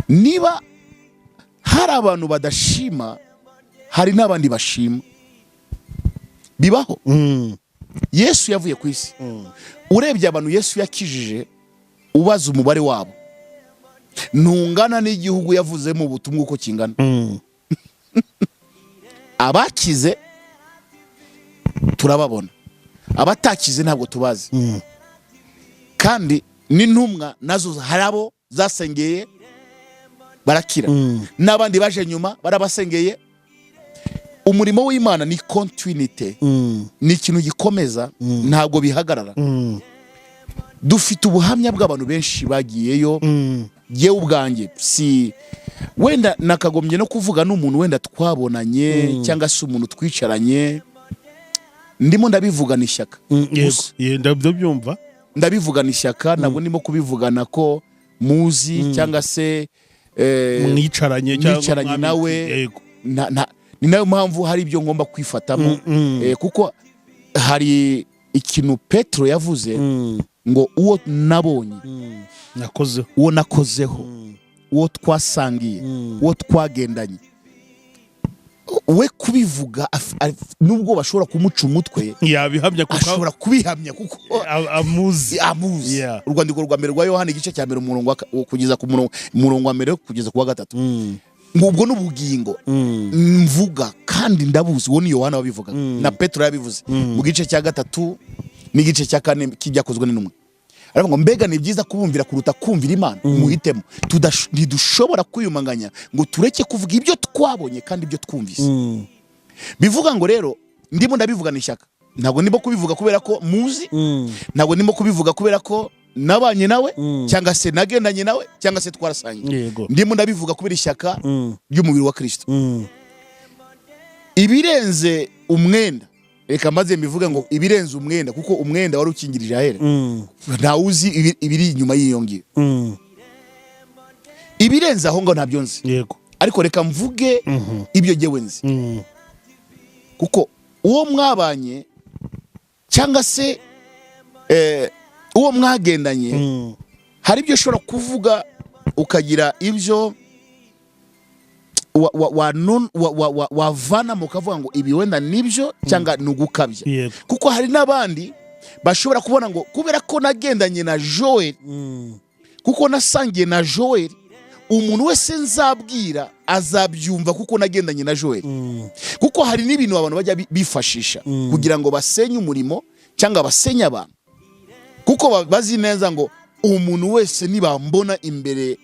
Niba hari abantu badashima, hari n'abandi bashima, bibaho. Yesu yavuye ku isi, urebye abantu Yesu yakijije, ubaza umubare wabo ntungana n'igihugu yavuzemo ubutumwa uko kingana. Abakize turababona, abatakize ntabwo tubazi. Kandi n'intumwa nazo hari abo zasengeye barakira, n'abandi baje nyuma barabasengeye. Umurimo w'Imana ni continuité, ni ikintu gikomeza, ntabwo bihagarara. Dufite ubuhamya bw'abantu benshi bagiyeyo. Yewe, ubwanjye si wenda nakagombye no kuvuga n'umuntu wenda twabonanye cyangwa se umuntu twicaranye, ndimo ndabivugana ishyaka. Gusa. Ndabyumva. Ndabivugana ishyaka, ntabwo ndimo kubivugana ko muzi cyangwa se mwicaranye cyangwa mwicaranye nawe. Ni nayo mpamvu hari ibyo ngomba kwifatamo, kuko hari ikintu Petero yavuze ngo uwo nabonye, nakozeho, uwo nakozeho, uwo twasangiye, uwo twagendanye, we kubivuga nubwo bashobora kumuca umutwe, yabihamya kuko ashobora kubihamya kuko amuzi. Amuzi. Urwandiko rwa mbere rwa Yohani, igice cya mbere, umurongo kugeza ku murongo wa mbere kugeza ku wa gatatu, ngo ubwo n'ubugingo mvuga kandi ndabuzi. Uwo ni Yohana wabivugaga, na Petero yabivuze mu gice cya gatatu n'igice cya kane cy'Ibyakozwe n'Intumwa. Aravuga ngo mbega ni byiza kubumvira kuruta kumvira Imana, muhitemo. Ntidushobora kwiyumanganya ngo tureke kuvuga ibyo twabonye kandi ibyo twumvise. Bivuga ngo rero ndimo ndabivugana ishyaka, ntabwo ndimo kubivuga kubera ko muzi, ntabwo ndimo kubivuga kubera ko nabanye nawe cyangwa se nagendanye nawe cyangwa se twarasangiye. Ndimo ndabivuga kubera ishyaka ry'umubiri wa Kirisito. Ibirenze umwenda, reka maze mbivuge ngo ibirenze umwenda, kuko umwenda wari ukingirije ahera, ntawe uzi ibiri inyuma y'iyo ngiyo. Ibirenze aho ngaho ntabyo nzi. Ariko reka mvuge ibyo jyewe nzi, kuko uwo mwabanye cyangwa se uwo mwagendanye, hari ibyo ushobora kuvuga ukagira ibyo wavanamo ukavuga ngo ibi wenda nibyo cyangwa ni ugukabya, kuko hari n'abandi Bashobora kubona ngo kubera ko nagendanye na Joel, kuko nasangiye na Joel, umuntu wese nzabwira azabyumva kuko nagendanye na Joel. Kuko hari n'ibintu abantu bajya bifashisha kugira ngo basenye umurimo cyangwa basenye abantu, kuko bazi neza ngo umuntu wese nibambona imbere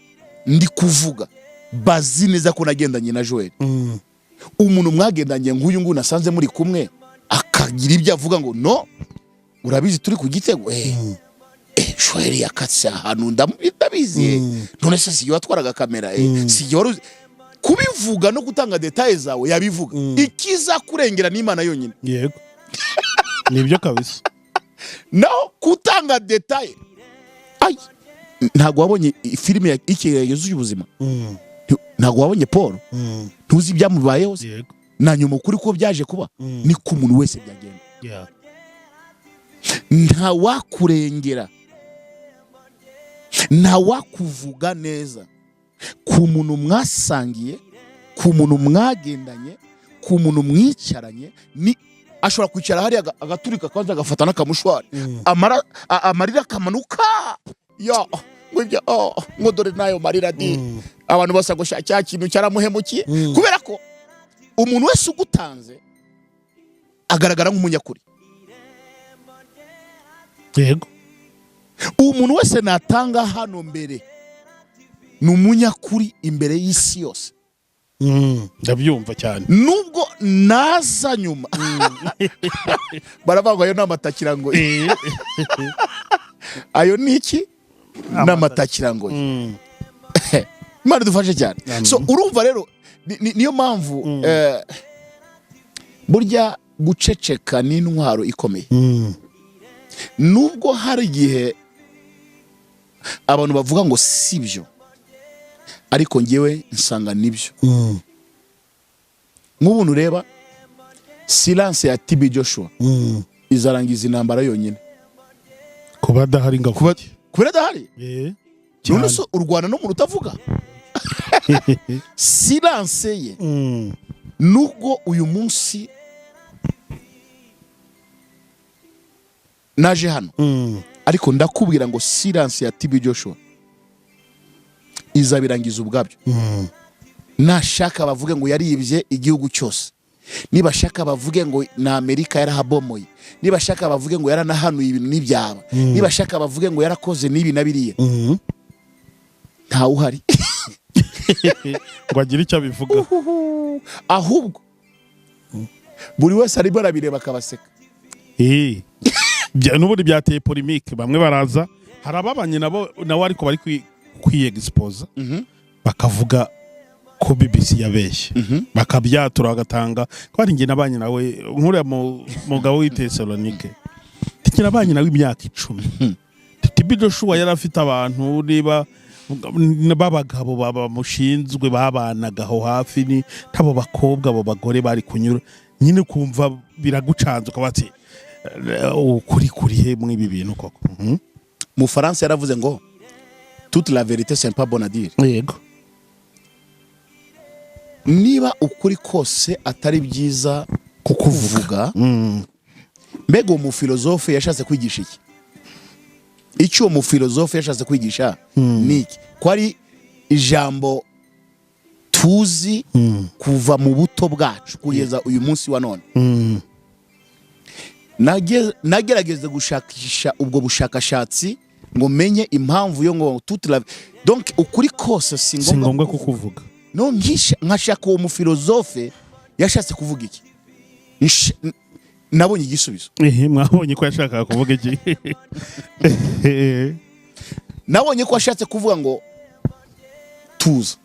ndi kuvuga, bazi neza ko nagendanye na Joel. Umuntu mwagendanye nk'uyu nguyu nasanze muri kumwe, akagira ibyo avuga ngo: "No urabizi, turi ku gitego, Joel yakatse ahantu, ndabizi, none se si watwaraga kamera, si wari uzi?" Kubivuga no gutanga détails zawe yabivuga, ikiza kurengera n'Imana yonyine. Yego, nibyo kabisa. Naho gutanga détails, ay, ntabwo wabonye filime ya Ikigeragezo cy'ubuzima? Ntabwo wabonye Paul? Ntuzi ibyamubayeho se? Yego. Na nyuma ukuri ko byaje kuba ni ko umuntu wese byagenda. Nta wakurengera, nta wakuvuga neza ku muntu mwasangiye, ku muntu mwagendanye, ku muntu mwicaranye. Ni ashobora kwicara hariya agaturika, akabanza agafata n'akamushwari, amarira akamanuka, ya ngo ibyo, oh, ngo dore n'ayo marira di abantu bose ngo sha cya kintu cyaramuhemukiye. Kubera ko umuntu wese ugutanze agaragara nk'umunyakuri. Umuntu wese natanga hano mbere ni umunyakuri imbere y'isi yose. Ndabyumva cyane. Nubwo naza nyuma baravuga ngo ayo ni amatakirangoyi. Ayo ni iki? Ni amatakirangoyi. Imana idufashe cyane. Amen. So urumva rero niyo mpamvu burya guceceka ni intwaro ikomeye. Nubwo hari igihe abantu bavuga ngo si byo, ariko ngewe nsanga nibyo. Nk'ubu ureba silence ya TB Joshua izarangiza intambara yonyine. Kuba adahari ngo avuge. Kubera adahari. None Cyane. se u Rwanda no mu rutavuga silence ye? Nubwo uyu munsi naje hano, ariko ndakubwira ngo silence ya TB Joshua izabirangiza ubwabyo. Nashaka bavuge ngo yaribye igihugu cyose, nibashaka bavuge ngo na Amerika yarahabomoye, nibashaka bavuge ngo yaranahanuye ibintu n'ibyaba, nibashaka bavuge ngo yarakoze n'ibi na biriya, ntawe uhari ngo agire icyo abivuga. Ahubwo buri wese arimo arabireba akabaseka. N'ubundi byateye polémique. Bamwe baraza, hari ababanye nabo nawe ariko bari kwiyegisipoza, bakavuga ko BBC yabeshye, bakabyatura, bagatanga ko ari njye nabanye nawe. Nk'uriya mugabo w'i Tesalonike, njye nabanye nawe imyaka 10. TB Joshua yari afite abantu niba b'abagabo bamushinzwe babanaga aho hafi, ni abo bakobwa, abo bagore bari kunyura nyine, kumva biragucanze, ukaba ati: "Ukuri kuri he muri ibi bintu koko?" Mu Faransa yaravuze ngo: "Toute la vérité, c'est pas bon à dire." Niba ukuri kose atari byiza kukuvuga, mbega uwo mufilozofe yashatse kwigisha iki? Icyo uwo mufilozofe yashatse kwigisha ni iki, ko ari ijambo tuzi kuva mu buto bwacu kugeza uyu munsi wa none? Nagerageza gushakisha ubwo bushakashatsi ngo menye impamvu yo ngo toute la, donc ukuri kose si Si ngombwa ngombwa kukuvuga. No nkashaka uwo mufilozofe yashatse kuvuga iki. Nabonye igisubizo. Ehe, mwabonye ko yashakaga kuvuga iki? Nabonye ko ashatse kuvuga ngo tuza,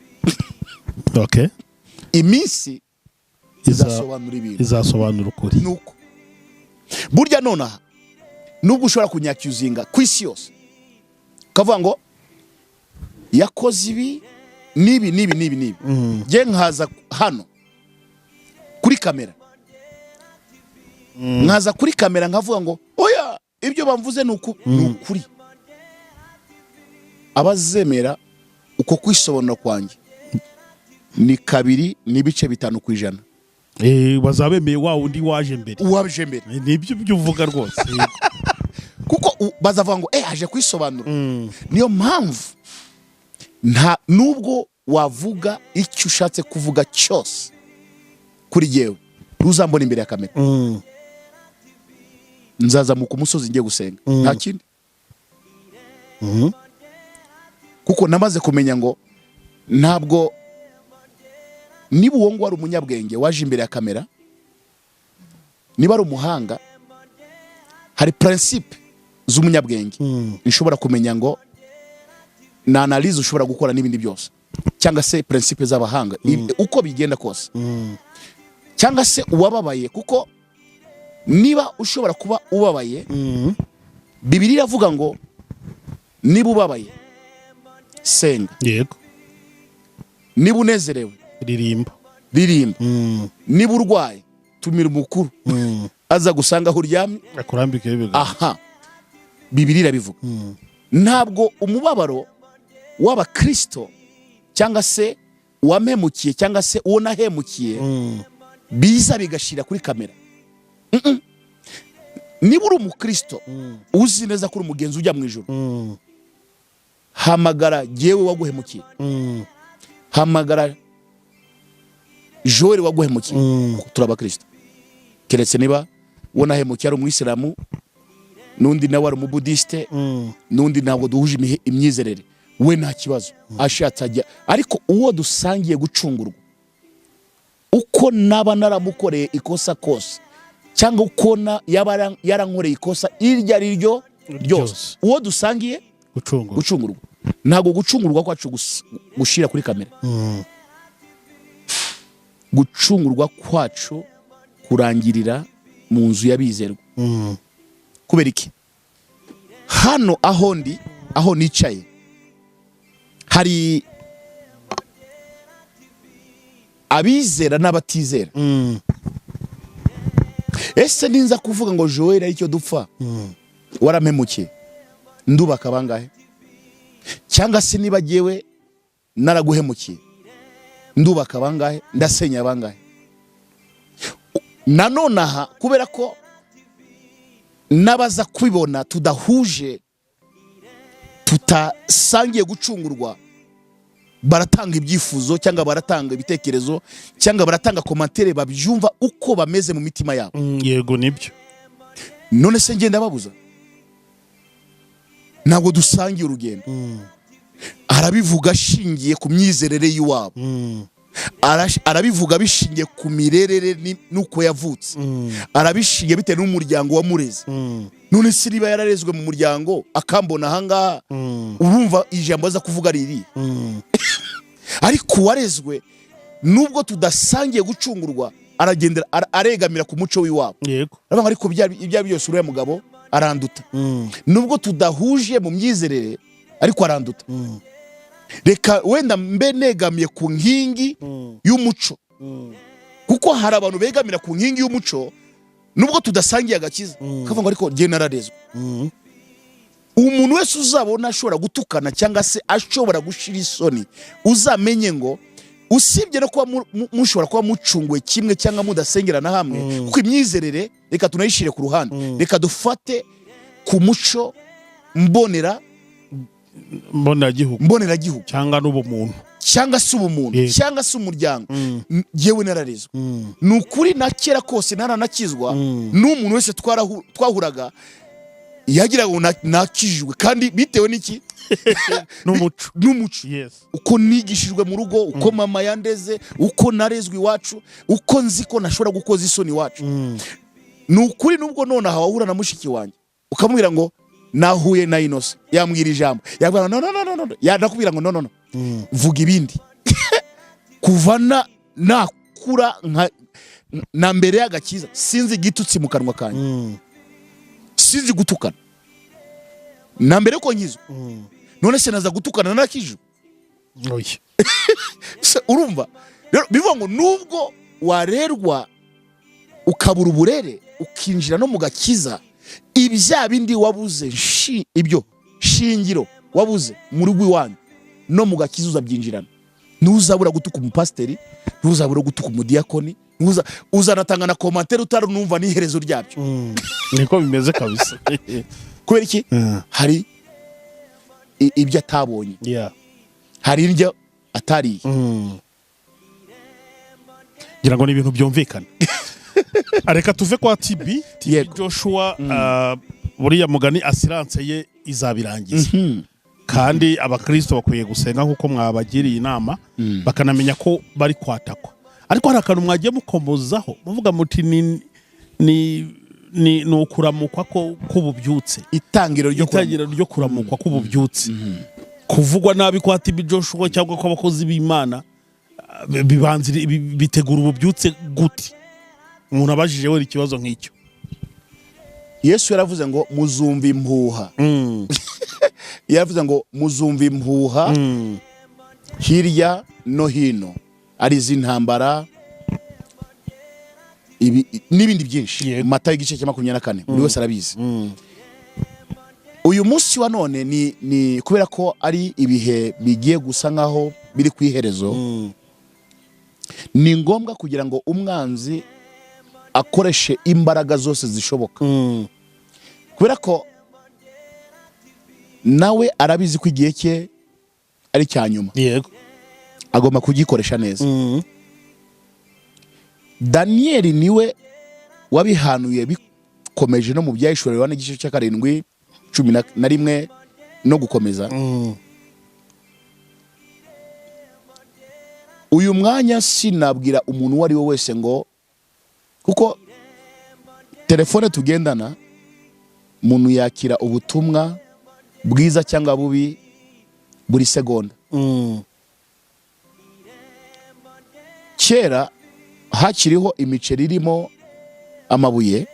iminsi izasobanura ibintu. Izasobanura ukuri. Nuko burya nonaha nubwo ushobora kunyacyuzinga ku isi yose ukavuga ngo yakoze ibi n'ibi n'ibi n'ibi n'ibi, njye nkaza hano kuri kamera, nkaza kuri kamera nkavuga ngo oya, ibyo bamvuze ni ukuri, abazemera uko kwisobanura kwanjye ni 2.5%. Bazaba bemeye wa wundi waje mbere. Uwaje mbere. Nibyo byo uvuga rwose. Kuko bazavuga ngo aje kwisobanura. Niyo mpamvu nta nubwo wavuga icyo ushatse kuvuga cyose kuri jyewe, ntuzambona imbere ya kamera. Nzazamuka umusozi ngiye gusenga, nta kindi, kuko namaze kumenya ngo ntabwo niba uwo nguwo ari umunyabwenge waje imbere ya kamera, niba ari umuhanga, hari principe z'umunyabwenge nshobora kumenya ngo na analyse ushobora gukora n'ibindi byose, cyangwa se principe z'abahanga, uko bigenda kose, cyangwa se uwababaye. Kuko niba ushobora kuba ubabaye, Bibiliya iravuga ngo niba ubabaye, senga. Niba unezerewe, ririmba. Ririmba. Niba urwaye, tumira umukuru aza gusanga aho uryamye, akurambikeho ibiganza. Aha Bibiliya irabivuga. Ntabwo umubabaro w'abakristo cyangwa se uwampemukiye cyangwa se uwo nahemukiye biza bigashira kuri kamera. Niba uri umukristo, uzi neza ko uri umugenzi ujya mu ijuru, hamagara jyewe waguhemukiye, hamagara Joel waguhemukiye. Turi abakristo, keretse niba uwo nahemukiye ari umwisilamu, n'undi nawe ari umubudisite, n'undi ntabwo duhuje imyizerere, we nta kibazo, ashatse ajya. Ariko uwo dusangiye gucungurwa, uko naba naramukoreye ikosa kose, cyangwa uko yaba yarankoreye ikosa iryo ari ryo ryose, Ryose. uwo dusangiye gucungura, gucungurwa, ntabwo gucungurwa kwacu gushira kuri kamera. Gucungurwa kwacu kurangirira mu nzu y'abizerwa. Kubera iki? Hano aho ndi, aho nicaye, hari abizera n'abatizera. Ese ninza kuvuga ngo Joel aricyo dupfa, warampemukiye, ndubaka bangahe? Cyangwa se niba jyewe naraguhemukiye, ndubaka bangahe, ndasenya bangahe? Nanone aha, kubera ko n'abaza kubibona tudahuje, tutasangiye gucungurwa, baratanga ibyifuzo cyangwa baratanga ibitekerezo cyangwa baratanga commentaire, babyumva uko bameze mu mitima yabo. Yego, nibyo. None se ngenda babuza? Ntabwo dusangiye urugendo. Arabivuga ashingiye ku myizerere y'iwabo. Arabivuga bishingiye ku mirerere n'uko yavutse. Arabishingiye bitewe n'umuryango wamureze. None se niba yararezwe mu muryango, akambona ahangaha, urumva ijambo aza kuvuga ari irihe? Ariko uwarezwe, nubwo tudasangiye gucungurwa, aragendera aregamira ku muco w'iwabo. Aravuga ngo ariko ibya byose uriya mugabo aranduta, nubwo tudahuje mu myizerere, ariko aranduta. Reka wenda mbe negamiye ku nkingi y'umuco, kuko hari abantu begamira ku nkingi y'umuco nubwo tudasangiye agakiza, kavuga ngo ariko njye nararezwe. Umuntu wese uzabona ashobora gutukana cyangwa se ashobora gushira isoni, uzamenye ngo usibye no kuba mushobora kuba mucunguwe kimwe cyangwa mudasengera na hamwe, kuko imyizerere reka tunayishyire ku ruhande, reka dufate ku muco mbonera mboneragihugu, mboneragihugu, cyangwa n'ubumuntu, cyangwa se ubumuntu, cyangwa se umuryango. Yewe, nararezwe, ni ukuri, na kera kose naranakizwa n'umuntu wese twahuraga yagiraga ngo nakijijwe, kandi bitewe n'iki? N'umuco. N'umuco. Uko nigishijwe mu rugo, uko mama yandeze, uko narezwe iwacu, uko nzi ko ntashobora gukoza isoni iwacu. Ni ukuri, nubwo nonaha wahura na mushiki wanjye ukamubwira ngo nahuye na Innocent, yambwira ijambo, yabwira ngo no, no, no, no, no, yanakubwira ngo no, no, no, vuga ibindi. Kuva na nakura nka na mbere y'agakiza, sinzi igitutsi mu kanwa kanjye. Sinzi gutukana na mbere ko nkizwa. None se naza gutukana narakijwe? Oya. Se urumva rero, bivuga ngo nubwo warerwa ukabura uburere, ukinjira no mu gakiza, ibya bindi wabuze, ibyo shingiro wabuze mu rugo iwanyu, no mu gakiza uzabyinjirana. Ntuzabura gutuka umupasiteri, ntuzabura gutuka umudiyakoni, uzanatanga na commentaire utaranumva n'iherezo ryabyo. Niko bimeze kabisa. Kubera iki? Hari ibyo atabonye, hari indyo atariye. Ngira ngo ni ibintu byumvikana. Reka tuve kwa TB TB Joshua. Buriya mugani assurance ye izabirangiza, kandi abakristo bakwiye gusenga nk'uko mwabagiriye inama, bakanamenya ko bari kwatakwa. Ariko hari akantu mwagiye mukomozaho muvuga muti ni ukuramukwa ko k'ububyutse. Itangiro ryo kuramukwa. Itangiriro ryo kuramukwa k'ububyutse. Kuvugwa nabi kwa TB Joshua cyangwa kw'abakozi b'Imana bitegura ububyutse gute? Umuntu abajije wera ikibazo nk'icyo. Yesu yaravuze ngo muzumva impuha. Yaravuze ngo muzumva impuha hirya no hino, ari iz'intambara n'ibindi byinshi. Matayo igice cya 24, buri wese arabizi. Uyu munsi wa none ni kubera ko ari ibihe bigiye gusa nkaho biri ku iherezo, ni ngombwa kugira ngo umwanzi akoreshe imbaraga zose zishoboka, kubera ko nawe arabizi ko igihe cye ari cya nyuma. Agomba kugikoresha neza. Daniyeli niwe wabihanuye bikomeje no mu Byahishuriwe Yohana igice cya 7, 11 no gukomeza. Uyu mwanya sinabwira umuntu uwo ari we wese ngo, kuko telefone tugendana, umuntu yakira ubutumwa bwiza cyangwa bubi buri segonda. Kera hakiriho imiceri irimo amabuye,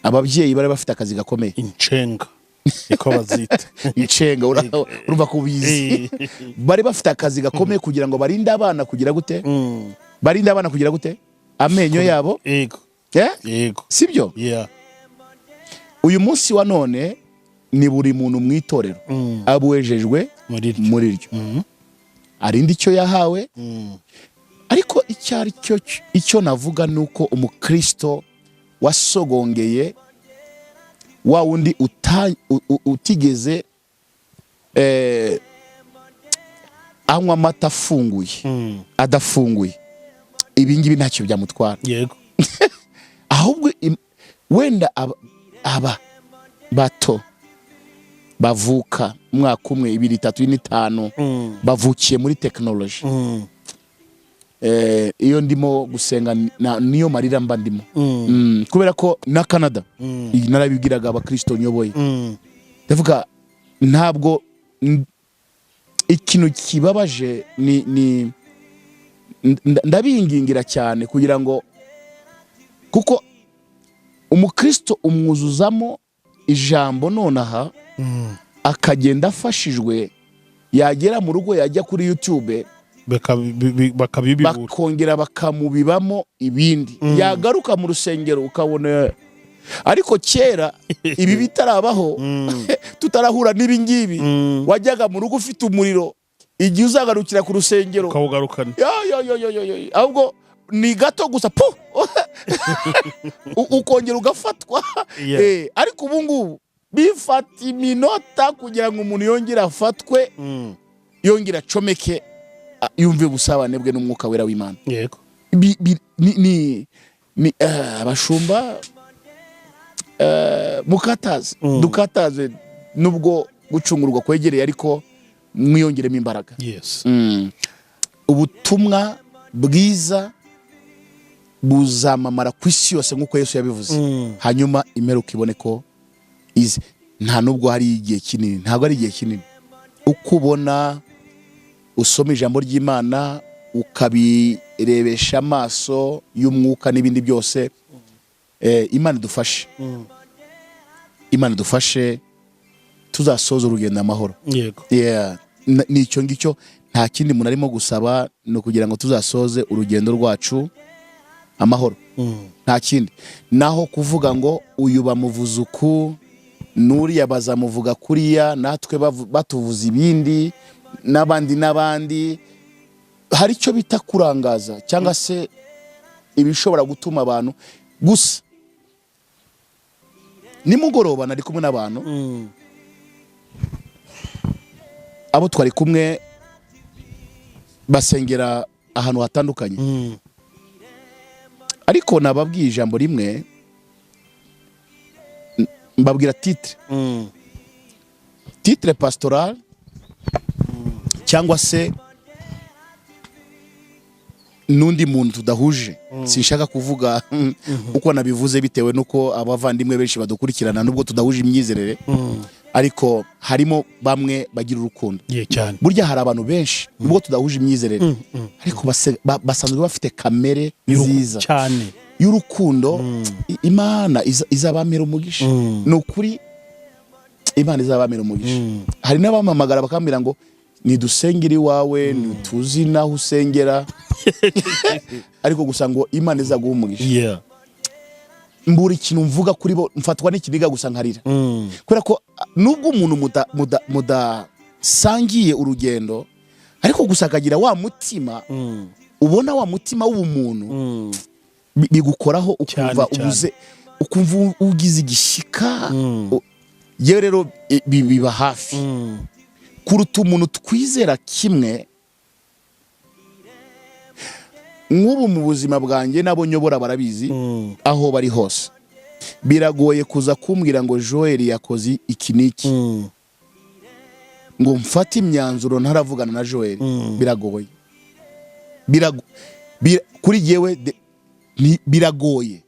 ababyeyi bari bafite akazi gakomeye. Incenga niko bazita. Incenga, urumva ko ubizi. Bari bafite akazi gakomeye kugira ngo barinde abana kugira gute? Barinde abana kugira gute? Amenyo yabo. Eh? Yego. Sibyo? Yeah. Uyu munsi wa none ni buri muntu mu itorero abuwejejwe muri ryo. Muri ryo arinde icyo yahawe. Ariko icyo ari cyo, icyo navuga ni uko umukristo wasogongeye, wa wundi utigeze anywa amata afunguye, adafunguye, ibi ngibi ntacyo byamutwara. Ahubwo wenda aba bato bavuka umwaka umwe, ibiri, itatu, ine, itanu, bavukiye muri tekinoloji. Iyo ndimo gusenga niyo marira mba ndimo. Kubera ko na Canada, iyi narabibwiraga abakristo nyoboye, ndavuga ntabwo ikintu kibabaje ni ndabingingira cyane kugira ngo, kuko umukristo umwuzuzamo ijambo nonaha, akagenda afashijwe, yagera mu rugo, yajya kuri YouTube, bakabibibura. Bakongera bakamubibamo ibindi, yagaruka mu rusengero ukabona. Ariko kera ibi bitarabaho, tutarahura n'ibi ngibi, wajyaga mu rugo ufite umuriro, igihe uzagarukira ku rusengero ukawugarukana. Yo yo yo yo yo yo, ahubwo ni gato gusa pu ukongera ugafatwa. Ariko ubu ngubu bifata iminota kugira ngo umuntu yongere afatwe, yongere acomeke, yumve ubusabane bwe n'Umwuka Wera w'Imana. Ni abashumba, mukataze, dukataze nubwo gucungurwa kwegereye, ariko mwiyongeremo imbaraga. Ubutumwa bwiza buzamamara ku isi yose nk'uko Yesu yabivuze, hanyuma imperuka ibone ko ize. Nta nubwo hari igihe kinini, ntabwo ari igihe kinini. Uko ubona usoma ijambo ry'Imana, ukabirebesha amaso y'umwuka n'ibindi byose, Imana idufashe. Imana idufashe tuzasoza urugendo amahoro. Yeah. Ni icyo ngicyo, nta kindi muntu arimo gusaba, ni ukugira ngo tuzasoze urugendo rwacu amahoro, nta kindi. Naho kuvuga ngo uyu bamuvuza uku, n'uriya bazamuvuga kuriya, natwe batuvuza ibindi, n'abandi n'abandi, hari icyo bita kurangaza cyangwa se ibishobora gutuma abantu gusa. Nimugoroba nari kumwe n'abantu, abo twari kumwe basengera ahantu hatandukanye, ariko nababwiye ijambo rimwe, mbabwira titre pastoral cyangwa se n'undi muntu tudahuje. Sinshaka kuvuga uko nabivuze bitewe n'uko abavandimwe benshi badukurikirana, nubwo tudahuje imyizerere, ariko harimo bamwe bagira urukundo. Ye cyane. Burya hari abantu benshi, nubwo tudahuje imyizerere, ariko basanzwe bafite kamere nziza y'urukundo. Imana izabamera umugisha. Ni ukuri, Imana izabamera umugisha. Hari n'abampamagara bakambwira ngo nidusengere iwawe, ntituzi n'aho usengera, ariko gusa ngo Imana izaguha umugisha. Mbura ikintu mvuga kuri bo, mfatwa n'ikiniga gusa nkarira, kubera ko nubwo umuntu mudasangiye urugendo, ariko gusa akagira wa mutima, ubona wa mutima w'ubumuntu, bigukoraho ukumva ubuze, ukumva ugize igishyika. Yewe rero, biba hafi kuruta umuntu twizera kimwe. Nk'ubu mu buzima bwanjye, n'abo nyobora barabizi, aho bari hose, biragoye kuza kumbwira ngo Joel yakoze iki n'iki, ngo mfate imyanzuro ntaravugana na Joel. Biragoye. Kuri jyewe biragoye.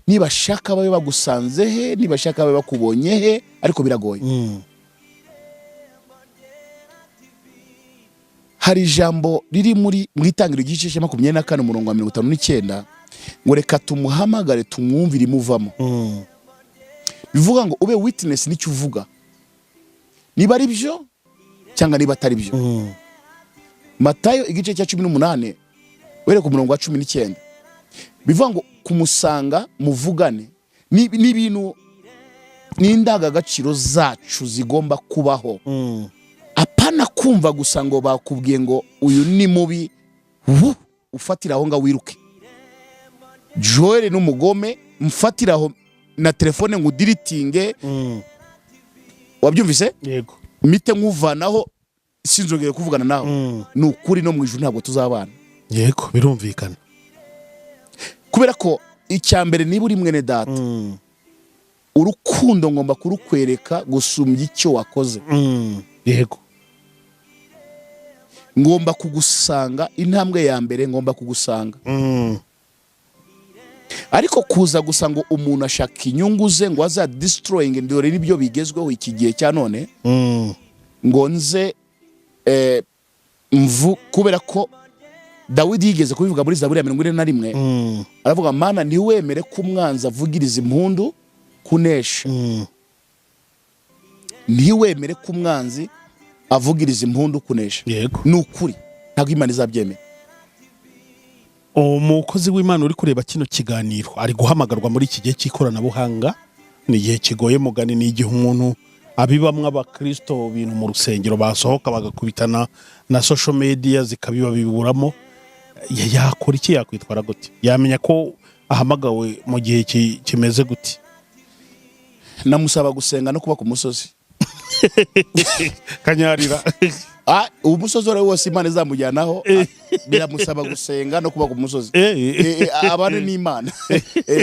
Nibashaka babe bagusanze he, nibashaka babe bakubonye he, ariko biragoye. Hari ijambo riri muri mu Itangiriro, igice cya 24, umurongo wa 59, ngo reka tumuhamagare tumwumvire imuvamo. Bivuga ngo ube witness n'icyo uvuga, niba ari byo cyangwa niba atari byo. Matayo igice cya 18, uhereye ku murongo wa 19, bivuga ngo kumusanga muvugane. Ni ibintu n'indangagaciro zacu zigomba kubaho, apana kumva gusa ngo bakubwiye ngo uyu ni mubi, ufatira aho ngaho wiruke. Joel n'umugome, mfatira aho na telefone ngo udeletinge. Wabyumvise? Yego. Mite nkuvanaho, sinzongere kuvugana nawe. Ni ukuri, no mu ijuru ntabwo tuzabana. Yego, birumvikana. Kubera ko icya mbere, niba uri mwene data, urukundo ngomba kurukwereka gusumbya icyo wakoze. Ngomba kugusanga, intambwe ya mbere ngomba kugusanga. Ariko kuza gusa ngo umuntu ashaka inyungu ze, ngo aza destroying, dore nibyo bigezweho iki gihe cya none, ngo nze mvu, kubera ko Dawidi yigeze kubivuga muri Zaburi ya 41, aravuga: "Mana, ntiwemere ko umwanzi avugiriza impundu kunesha." Ntiwemere ko umwanzi avugiriza impundu kunesha. Ni ukuri, ntabwo Imana izabyemera. Umukozi w'Imana uri kureba kino kiganiro ari guhamagarwa muri iki gihe cy'ikoranabuhanga. Ni igihe kigoye mugani, ni igihe umuntu abibamwo abakristo bintu mu rusengero, basohoka bagakubitana na social media zikabibabiburamo. Yakora iki? Yakwitwara gute? Yamenya ko ahamagawe mu gihe kimeze gute? Namusaba gusenga no kuba ku musozi. Kanyarira. Ah, umusozi uwo ari wo wose Imana izamujyanaho, biramusaba gusenga no kuba ku musozi. Abane n'Imana.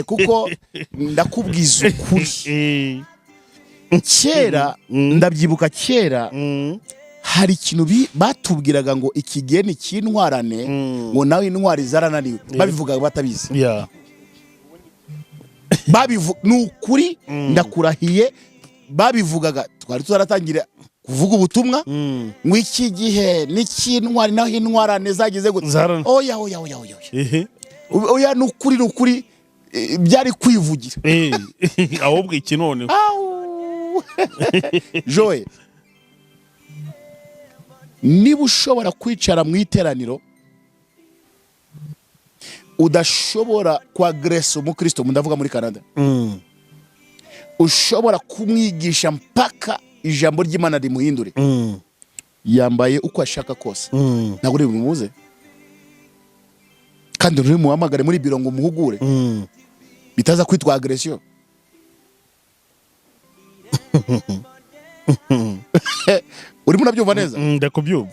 Kuko ndakubwiza ukuri, kera, ndabyibuka kera, hari ikintu batubwiraga ngo iki gihe ni cy'intwarane, ngo nawe intwari zarananiwe. Babivugaga batabizi. Ni ukuri, ndakurahiye, babivugaga twari tutaratangira kuvuga ubutumwa, ngo iki gihe ni cy'intwari, naho intwarane zagize gute? Oya, oya, oya, oya, oya. Oya, ni ukuri, ni ukuri, byari kwivugira. Ahubwo iki noneho? Au! Joe, niba ushobora kwicara mu iteraniro udashobora kwagresa umukristo, ndavuga muri Canada, ushobora kumwigisha mpaka ijambo ry'Imana rimuhindure, yambaye uko ashaka kose, ntabwo uri bumubuze, kandi nturi muhamagare muri biro ngo umuhugure, bitaza kwitwa agression. Urimo urabyumva neza? Ndakubyumva.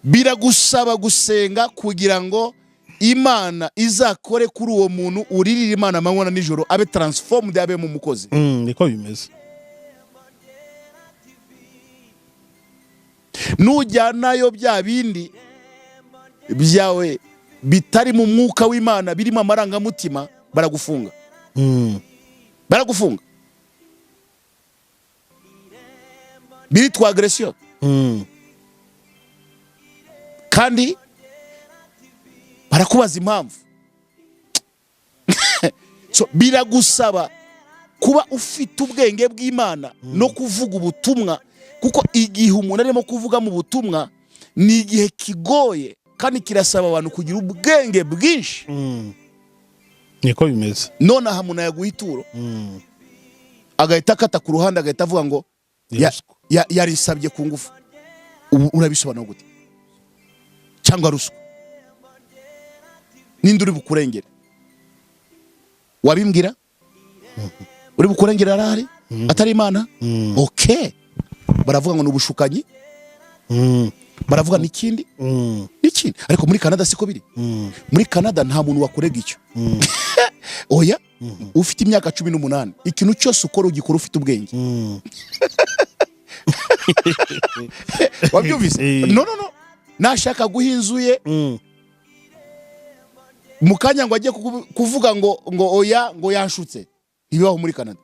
Biragusaba gusenga kugira ngo Imana izakore kuri uwo muntu uririra Imana amanywa na nijoro, abe transformed, abe mu mukozi. Niko bimeze. Nujyanayo bya bindi byawe bitari mu mwuka w'Imana, birimo amarangamutima, baragufunga. Baragufunga, biritwa agression. Kandi barakubaza impamvu. So, biragusaba kuba ufite ubwenge bw'Imana no kuvuga ubutumwa, kuko igihe umuntu arimo kuvuga mu butumwa ni igihe kigoye, kandi kirasaba abantu kugira ubwenge bwinshi. Niko bimeze. None aha umuntu yaguha ituro, agahita akata ku ruhande, agahita avuga ngo yarisabye ku ngufu. Ubu urabisobanura gute? Cyangwa ruswa, ninde uri bukurengere? Wabimbwira? Uri bukurengere arahari atari Imana? Okay, baravuga ngo ni ubushukanyi, baravuga n'ikindi n'ikindi, ariko muri Canada siko biri. Muri Canada nta muntu wakurega icyo. Oya, ufite imyaka 18, ikintu cyose ukora ugikora ufite ubwenge. Wabyumvise? No, no, no, nashaka guha inzu ye mu kanya ngo ajye kuvuga ngo oya, ngo yanshutse, ntibibaho muri Canada.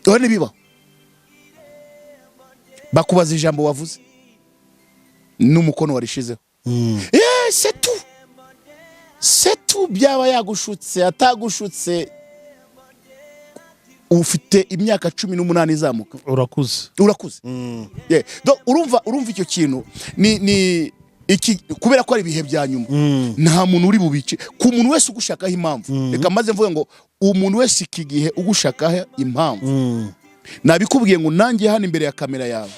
Oya, ntibibaho. Bakubaza ijambo wavuze n'umukono warishizeho. C'est tout, c'est tout. Byaba yagushutse atagushutse, ufite imyaka 18 izamuka. Urakuze. Urakuze. Yeah. Donc, urumva icyo kintu ni iki, kubera ko ari ibihe bya nyuma, nta muntu uri bubice. Ku muntu wese ugushakaho impamvu, reka maze mvuge ngo umuntu wese iki gihe ugushakaho impamvu, nabikubwiye ngo nanjye hano imbere ya kamera yawe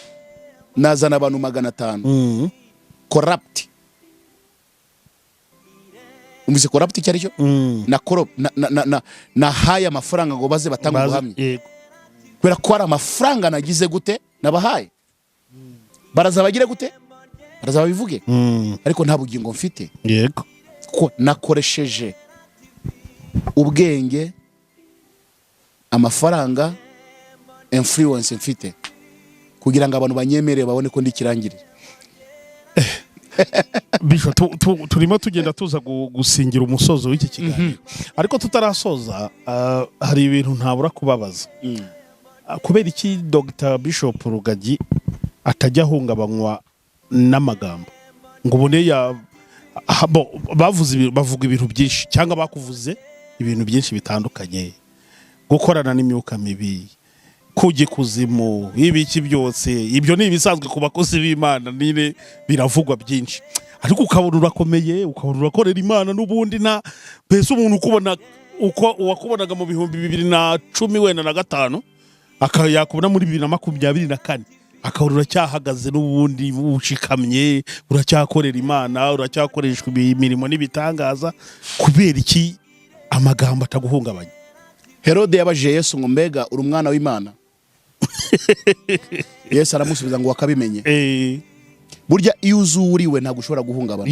nazana abantu 500 corrupt. Umvise corrupt icyo ari cyo? Na corrupt na nahaye amafaranga ngo baze batange ubuhamya, kubera ko hari amafaranga nagize gute, nabahaye, baraza bagire gute, baraza babivuge, ariko nta bugingo mfite. Kuko nakoresheje ubwenge, amafaranga, influence mfite kugira ngo abantu banyemere, babone ko ndi ikirangirire. Bisho, turimo tugenda tuza gusingira umusozo w'iki kiganiro, ariko tutarasoza, hari ibintu ntabura kubabaza. Kubera iki Dr Bishop Rugagi atajya ahungabanywa n'amagambo ngo ubone ya bavuze bavuga ibintu byinshi, cyangwa bakuvuze ibintu byinshi bitandukanye, gukorana n'imyuka mibi, kujya ikuzimu, ibiki byose, ibyo ni ibisanzwe ku bakozi b'Imana nyine, biravugwa byinshi, ariko ukabona urakomeye, ukabona urakorera Imana n'ubundi, nta mbese umuntu ukubona uko uwakubonaga mu 2010 wenda na 5, yakubona muri 2024 akabona uracyahagaze n'ubundi ushikamye, uracyakorera Imana, uracyakoreshwa imirimo n'ibitangaza. Kubera iki amagambo ataguhungabanya? Herode yabajije Yesu ngo: "Mbega uri umwana w'Imana?" Yesu aramusubiza ngo: "Wakabimenye." Burya iyo uzuriwe ntabwo ushobora guhungabana.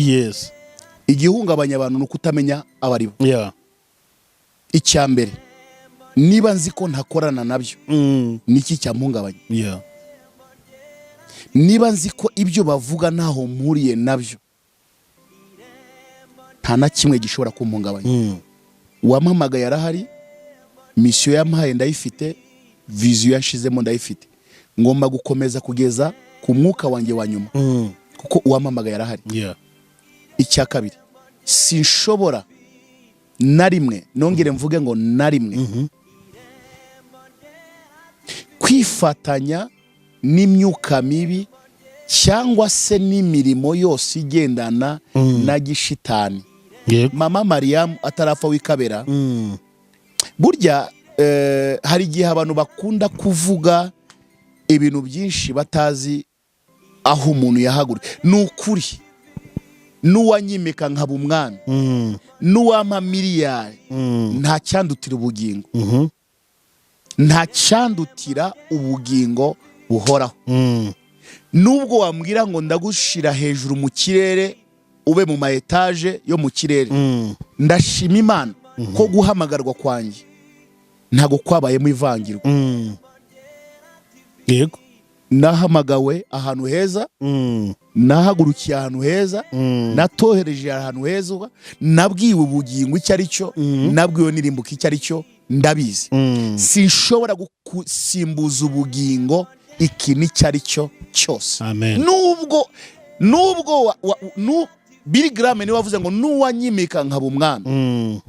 Igihungabanya abantu ni ukutamenya abo ari bo. Icya mbere, niba nzi ko ntakorana nabyo, niki cyamuhungabanya? Niba nzi ko ibyo bavuga ntaho mpuriye nabyo, nta na kimwe gishobora kumpungabanya. Uwampamagaye arahari, mission yampaye ndayifite, vision yanshizemo ndayifite, ngomba gukomeza kugeza ku mwuka wanjye wa nyuma, kuko uwampamagaye arahari. Icya kabiri, sinshobora na rimwe, nongere mvuge ngo na rimwe, kwifatanya n'imyuka mibi cyangwa se n'imirimo yose igendana na gishitani. Mama Mariyamu atarapfa wikabera, burya hari igihe abantu bakunda kuvuga ibintu byinshi batazi aho umuntu yahaguruka. Ni ukuri, n'uwanyimika nkaba umwami, n'uwampa miliyari, nta cyandutira ubugingo. Nta cyandutira ubugingo buhoraho. Nubwo wambwira ngo ndagushira hejuru mu kirere, ube mu ma étage yo mu kirere, ndashima Imana ko guhamagarwa kwanjye ntabwo kwabayemo ivangirwa. Nahamagawe ahantu heza, nahagurukiye ahantu heza, natohereje ahantu heza, nabwiwe ubugingo icyo ari cyo, nabwiwe n'irimbuka icyo ari cyo, ndabizi. Sinshobora gusimbuza ubugingo ikintu icyo ari cyo cyose. Amen. Nubwo Billy Graham niwe wavuze ngo nuwanyimika nkaba umwami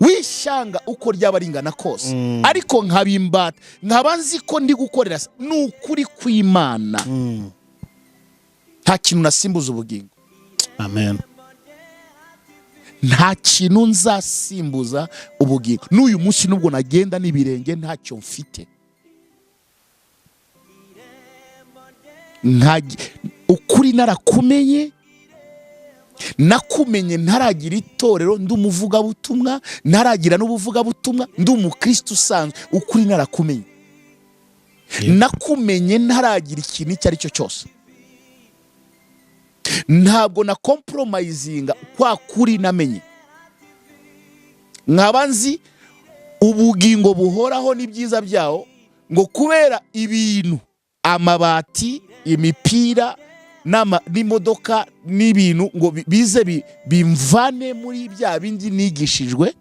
w'ishyanga, uko ryaba ringana kose, ariko nkabimbata, nkaba nzi ko ndi gukorera ni ukuri kw'Imana, nta kintu nasimbuza ubugingo. Amen. Nta kintu nzasimbuza ubugingo n'uyu munsi, nubwo nagenda n'ibirenge ntacyo mfite. Ukuri narakumenye, nakumenye ntaragira itorero, ndi umuvugabutumwa, ntaragira n'ubuvugabutumwa, ndi umukristo usanzwe. Ukuri narakumenye. Nakumenye ntaragira ikintu icyo ari cyo cyose. Ntabwo na compromisinga kwa kuri namenye, nkaba nzi ubugingo buhoraho n'ibyiza byawo, ngo kubera ibintu, amabati, imipira n'imodoka n'ibintu, ngo bize bimvane muri bya bindi nigishijwe,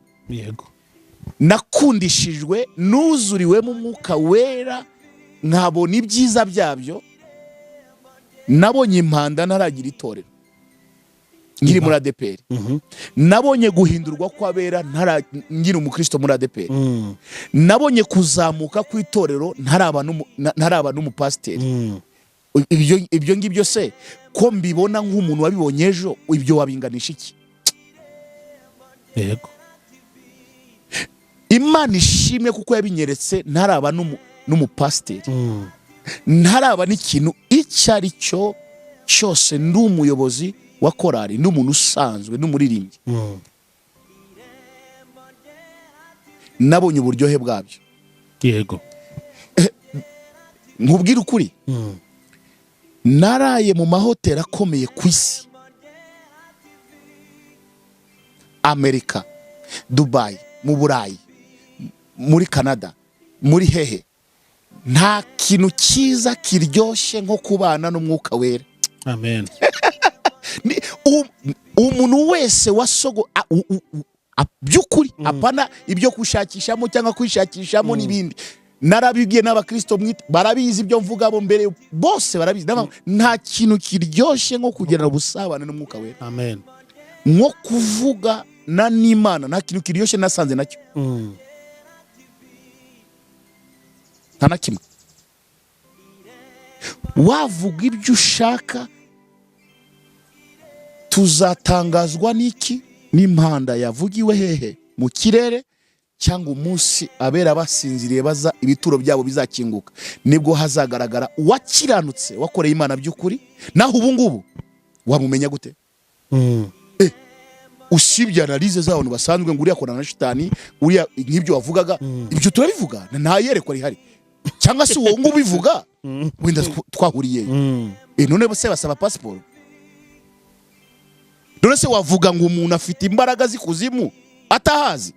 nakundishijwe, nuzuriwemo Umwuka Wera, nkabona ibyiza byabyo. Nabonye impanda ntaragira itorero, nkiri muri ADEPR. Nabonye guhindurwa kw'abera nkiri umukristo muri ADEPR. Nabonye kuzamuka kw'itorero ntaraba n'umupasiteri. Ibyo ngibyo se ko mbibona nk'umuntu wabibonye ejo, ibyo wabinganisha iki? Imana ishimwe kuko yabinyeretse ntaraba n'umupasiteri, ntaraba n'ikintu icyo ari cyo cyose, ndi umuyobozi wa korali, ndi umuntu usanzwe n'umuririmbyi. Nabonye uburyohe bwabyo. Nkubwire ukuri, naraye mu mahoteli akomeye ku isi, Amerika, Dubayi, mu Burayi, muri Canada, muri hehe. Nta kintu cyiza kiryoshye nko kubana n'Umwuka Wera. Amen. Umuntu wese wasogo by'ukuri, apana ibyo gushakishamo cyangwa kwishakishamo n'ibindi. Narabibwiye n'abakristo mwite, barabizi ibyo mvuga, bo mbere bose barabizi. Nta kintu kiryoshye nko kugirana ubusabane n'Umwuka Wera, Amen. nko kuvuga na n'Imana. Nta kintu kiryoshye nasanze nacyo, nta na kimwe. Wavuga ibyo ushaka, tuzatangazwa n'iki? N'impanda yavugiwe hehe? Mu kirere, cyangwa umunsi abera basinziriye baza ibituro byabo bizakinguka, nibwo hazagaragara uwakiranutse, wakoreye Imana by'ukuri. Naho ubu ngubu wamumenya gute? Usibye analyse z'abantu basanzwe ngo uriya akorana na shitani, uriya nk'ibyo wavugaga, ibyo turabivuga, nta yerekwa rihari, cyangwa se uwo nguwo ubivuga wenda twahuriye. None se basaba pasiporo? None se wavuga ngo umuntu afite imbaraga z'ikuzimu atahazi?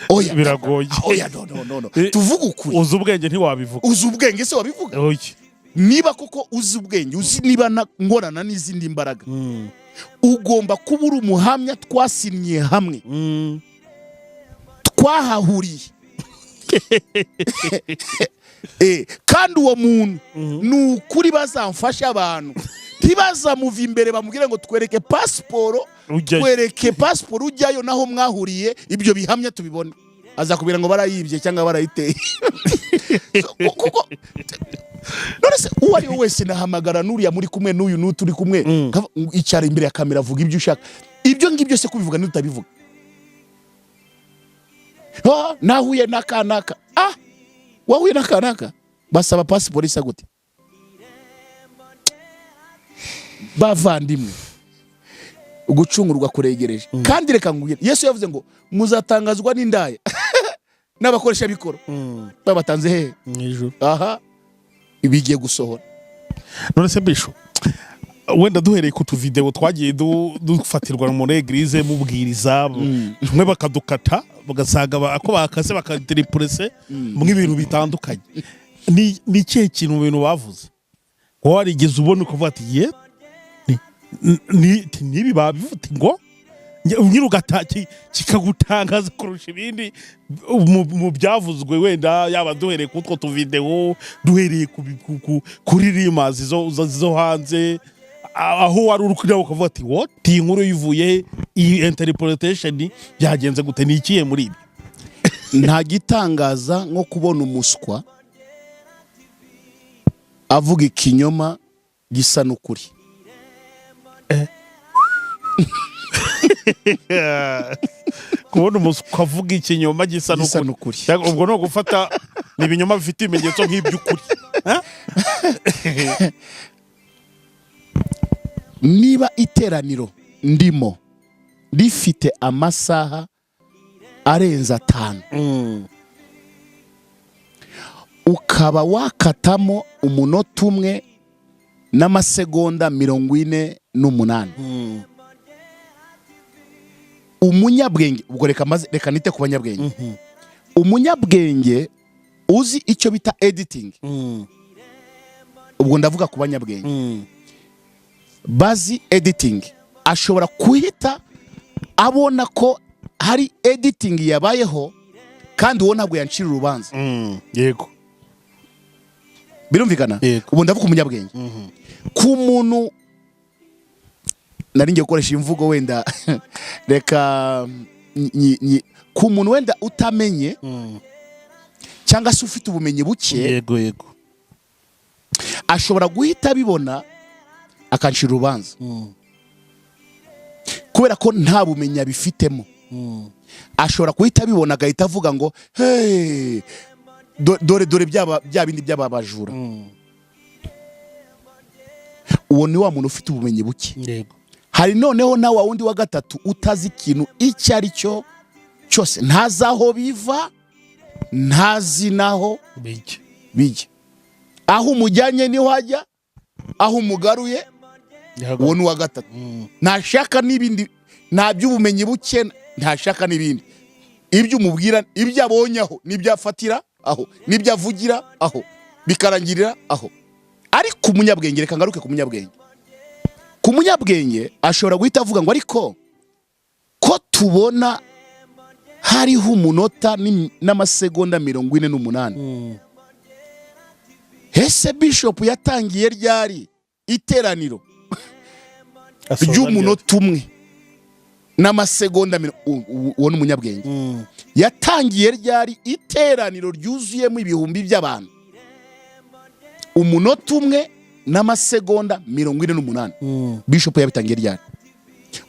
Oya. Biragoye. Oya, no, no, no, no. Tuvuge ukuri. Uzi ubwenge ntiwabivuga. Uzi ubwenge se wabivuga? Oya. Niba koko uzi ubwenge, uzi niba ngorana n'izindi mbaraga, ugomba kuba uri umuhamya, twasinyiye hamwe, twahahuriye. Kandi uwo muntu ni ukuri bazamfasha, abantu ntibazamuva imbere bamubwire ngo twereke pasiporo. Ujyayo. Twereke pasiporo ujyayo, naho mwahuriye, ibyo bihamya tubibone. Azakubwira ngo barayibye cyangwa barayiteye. So, kuko none se uwo ari we wese nahamagara n'uriya muri kumwe n'uyu n'uyu turi kumwe, icara imbere ya kamera, avuga ibyo ushaka. Ibyo ngibyo se kubivuga ntutabivuga? Ah, nahuye n'akanaka. Ah, wahuye n'akanaka, basaba pasiporo isa gute? Bavandimwe, Ugucungurwa kuregereje. Kandi reka nkubwire, Yesu yavuze ngo muzatangazwa n'indaya n'abakoresha bikoro. Babatanze hehe? Mu ijuru. Aha bigiye gusohora. None se bisho, wenda duhereye ku tuvideo twagiye dufatirwa muri église mubwiriza, tumwe bakadukata, bagasanga ako bakase bakadiripurese mu ibintu bitandukanye, ni ikihe kintu mu bintu bavuze wowe warigeze ubona ukavuga ati: "Ye, nibi babivuze ngo nyiri kikagutangaza kurusha ibindi mu byavuzwe, wenda yaba duhereye ku utwo tuvideo, duhereye kuri rumors zo hanze, aho wari uri kureba ukavuga ati: "What, iyi nkuru yivuye he? Iyi interpretation byagenze gute?" Ni ikihe muri ibyo? Nta gitangaza nko kubona umuswa avuga ikinyoma gisa n'ukuri. Kubona umuswa avuga ikinyoma gisa gisa n'ukuri. N'ukuri. Cyangwa ubwo ni ugufata, ni ibinyoma bifite ibimenyetso nk'iby'ukuri. Ha? Niba iteraniro ndimo rifite amasaha arenze 5, ukaba wakatamo umunota 1 n'amasegonda 48, umunyabwenge, ubwo reka maze reka nite ku banyabwenge, umunyabwenge uzi icyo bita editing, ubwo ndavuga ku banyabwenge bazi editing, ashobora guhita abona ko hari editing yabayeho, kandi uwo ntabwo yancira urubanza. Birumvikana? Yego. Ubu ndavuga umunyabwenge. Ku muntu nari ngiye gukoresha imvugo, wenda reka ku muntu wenda utamenye cyangwa se ufite ubumenyi buke, yego yego ashobora guhita abibona akancira urubanza, kubera ko nta bumenyi abifitemo. Ashobora guhita abibona agahita avuga ngo: "Hey, dore dore byaba bya bindi by'ababajura." Uwo ni wa muntu ufite ubumenyi buke. Hari noneho na wa wundi wa gatatu utazi ikintu icyo ari cyo cyose, ntazi aho biva, ntazi n'aho bijya. Bijya. Aho umujyanye niho ajya, aho umugaruye. Uwo ni uwa gatatu, ntashaka n'ibindi, nta by'ubumenyi buke, ntashaka n'ibindi. Ibyo umubwira, ibyo abonye aho n'ibyo afatira aho n'ibyo avugira aho, bikarangirira aho. Ariko umunyabwenge, reka ngaruke ku munyabwenge, ku munyabwenge ashobora guhita avuga ngo: "Ariko ko tubona hariho umunota n'amasegonda 48, ese bishop yatangiye ryari iteraniro ry'umunota 1 n'amasegonda Uwo ni umunyabwenge. Yatangiye ryari iteraniro ryuzuyemo ibihumbi by'abantu umunota 1 n'amasegonda 48? Bishop yabitangiye ryari?"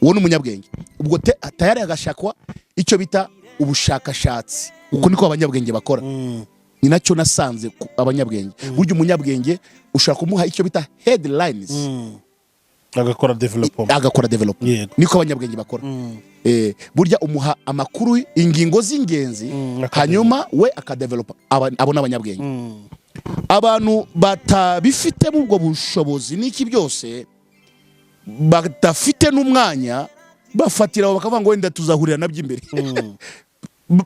Uwo ni umunyabwenge. Ubwo tayari agashakwa icyo bita ubushakashatsi. Uko niko abanyabwenge bakora, ni nacyo nasanze ku abanyabwenge. Burya umunyabwenge ushobora kumuha icyo bita headlines, agakora development. Agakora development. Niko abanyabwenge bakora. Burya umuha amakuru, ingingo z'ingenzi, hanyuma we akadevelopa. Abo ni abanyabwenge. Abantu batabifitemo ubwo bushobozi n'iki byose, badafite n'umwanya, bafatira aho bakavuga ngo wenda tuzahurira nabyo imbere,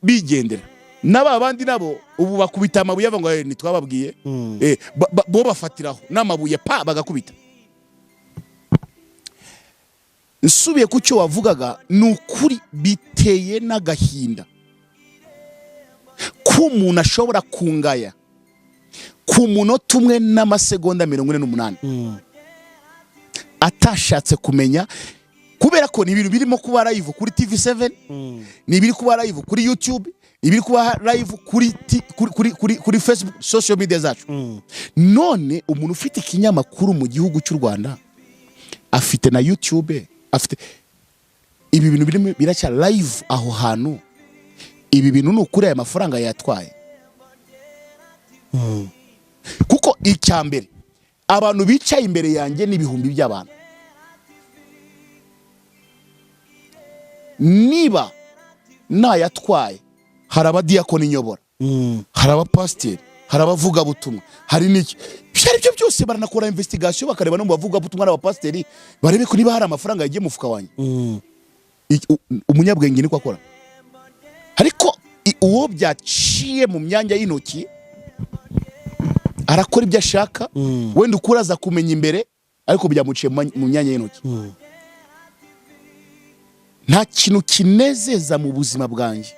bigendera. N'aba bandi nabo ubu bakubita amabuye, bavuga ngo: "Ntitwababwiye?" Bo bafatiraho n'amabuye pa bagakubita. Nsubiye ku cyo wavugaga, ni ukuri biteye n'agahinda ko umuntu ashobora kungaya ku munota 1 n'amasegonda 48 atashatse kumenya, kubera ko ni ibintu birimo kuba live kuri TV7, ni ibiri kuba live kuri YouTube, ibiri kuba live kuri Facebook, social media zacu. None umuntu ufite ikinyamakuru mu gihugu cy'u Rwanda, afite na YouTube, afite ibi bintu birimo biracya live aho hantu, ibi bintu ni ukuri aya mafaranga yatwaye? Kuko icya mbere, abantu bicaye imbere yanjye n'ibihumbi by'abantu. Niba nayatwaye, hari abadiyakoni nyobora, hari abapasiteri, hari abavugabutumwa, hari n'iki, ibyo ari byo byose. Baranakora investigation, bakareba no mu bavugabutumwa n'abapasiteri, barebe ko niba hari amafaranga yagiye mu mufuka wanjye. Umunyabwenge niko akora. Ariko uwo byaciye mu myanya y'intoki arakora ibyo ashaka. Wenda ukuri aza kumenya imbere, ariko byamuciye mu myanya y'intoki. Nta kintu kinezeza mu buzima bwanjye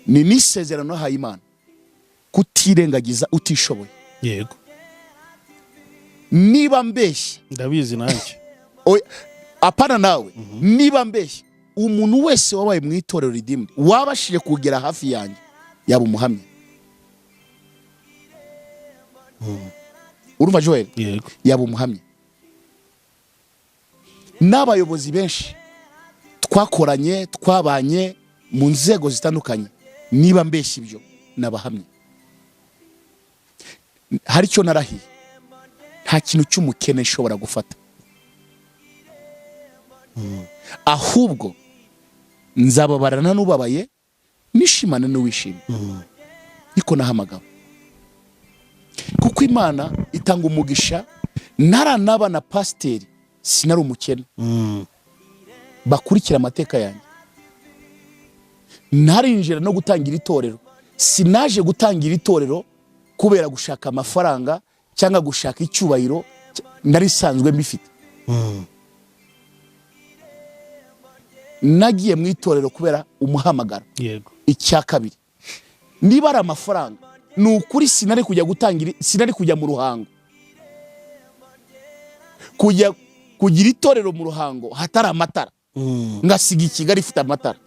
ni n'isezerano nahaye Imana, kutirengagiza utishoboye. Niba mbeshye, Ndabizi nanjye. Oya, apana nawe. Niba mbeshye, umuntu wese wabaye mu itorero Redeemed wabashije kugera hafi yanjye yaba umuhamya. Urumva, Joel? Yego. Yaba umuhamya. N'abayobozi benshi twakoranye, twabanye mu nzego zitandukanye, niba mbeshya, ibyo nabahamya. Hari icyo narahiye: nta kintu cy'umukene nshobora gufata, ahubwo nzababarana n'ubabaye, nishimane n'uwishimye. Niko nahamagawe, kuko Imana itanga umugisha. Naranaba na pasiteri, sinari umukene. Bakurikira amateka yanjye. Ntarinjira no gutangira itorero, sinaje gutangira itorero kubera gushaka amafaranga cyangwa gushaka icyubahiro. Nari nsanzwe mbifite. Nagiye mu itorero kubera umuhamagaro. Icya kabiri, niba ari amafaranga, ni ukuri sinari kujya gutangira, sinari kujya mu Ruhango, kujya kugira itorero mu Ruhango hatari amatara, ngasiga i Kigali ifite amatara.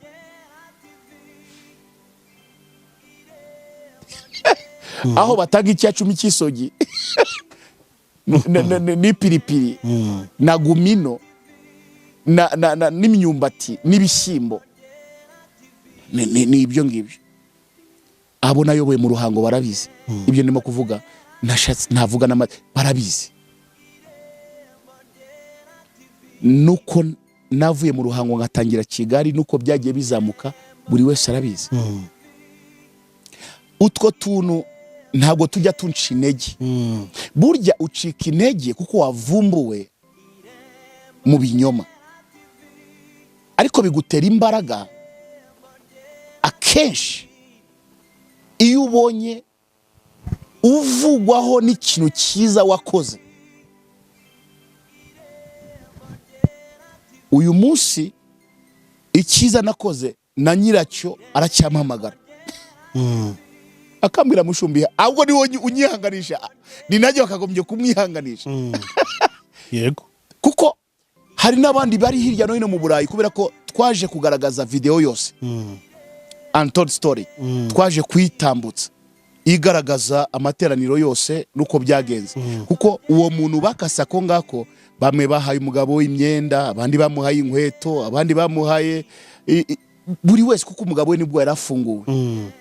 Aho batanga 10% cy'isogi n'ipiripiri na gumino n'imyumbati n'ibishyimbo. Ni ibyo ngibyo. Abo nayoboye mu Ruhango barabizi ibyo ndimo kuvuga. Nashatse ntavuga n'ama, barabizi. Nuko navuye mu Ruhango ngatangira Kigali, nuko byagiye bizamuka, buri wese arabizi. Utwo tuntu ntabwo tujya tunca intege. Burya ucika intege kuko wavumbuwe mu binyoma, ariko bigutera imbaraga akenshi iyo ubonye uvugwaho n'ikintu cyiza wakoze. Uyu munsi icyiza nakoze na nyiracyo aracyampamagara, akambwira: "Mushumbi." Ahubwo ni wowe unyihanganisha, ni nanjye wakagombye kumwihanganisha. Kuko hari n'abandi bari hirya no hino mu Burayi, kubera ko twaje kugaragaza videwo yose, untold story, twaje kuyitambutsa igaragaza amateraniro yose n'uko byagenze. Kuko uwo muntu bakase ako ngako, bamwe bahaye umugabo imyenda, abandi bamuhaye inkweto, abandi bamuhaye buri wese, kuko umugabo we nibwo yari afunguwe,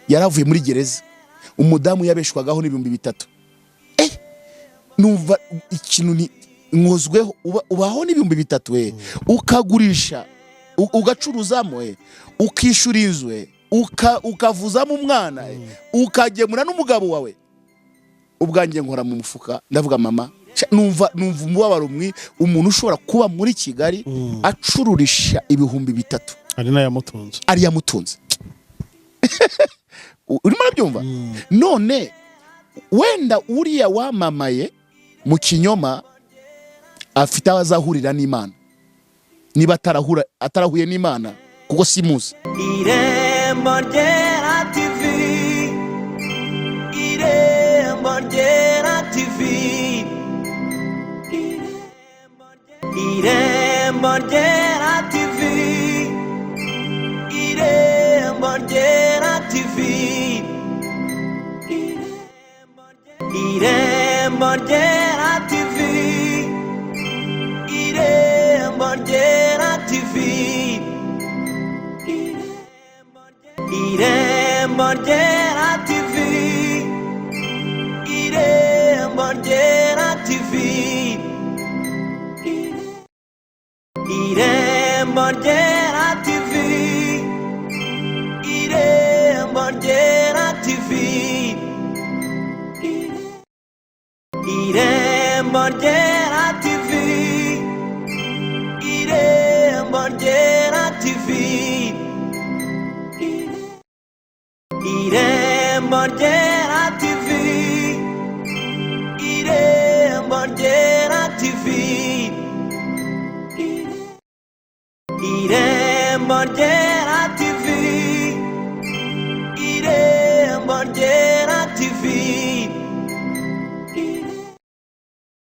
yaravuye muri gereza. Umudamu yabeshwagaho n'3000. Numva ikintu ni nkozweho. Ubaho n'3000, ukagurisha, ugacuruzamo, ukishyura inzu, ukavuzamo umwana, ukagemura n'umugabo wawe. Ubwanjye nkora mu mufuka, ndavuga: "Mama." Numva umubabaro mwi umuntu ushobora kuba muri Kigali acururisha 3000 Ari n'ayamutunze. Ari yamutunze. Urimo urabyumva? None wenda uriya wamamaye mu kinyoma afite aho azahurira n'Imana, niba atarahuye n'Imana, kuko simuzi. Irembo Ryera TV, Irembo Ryera TV, Irembo Ryera TV, Irembo Ryera TV, Irembo Ryera TV, Irembo Ryera TV, Irembo Ryera TV, Irembo Ryera TV, Irembo Ryera TV. Irembo Ryera TV, Irembo Ryera TV, Irembo Ryera TV, Irembo Ryera TV, Irembo Ryera.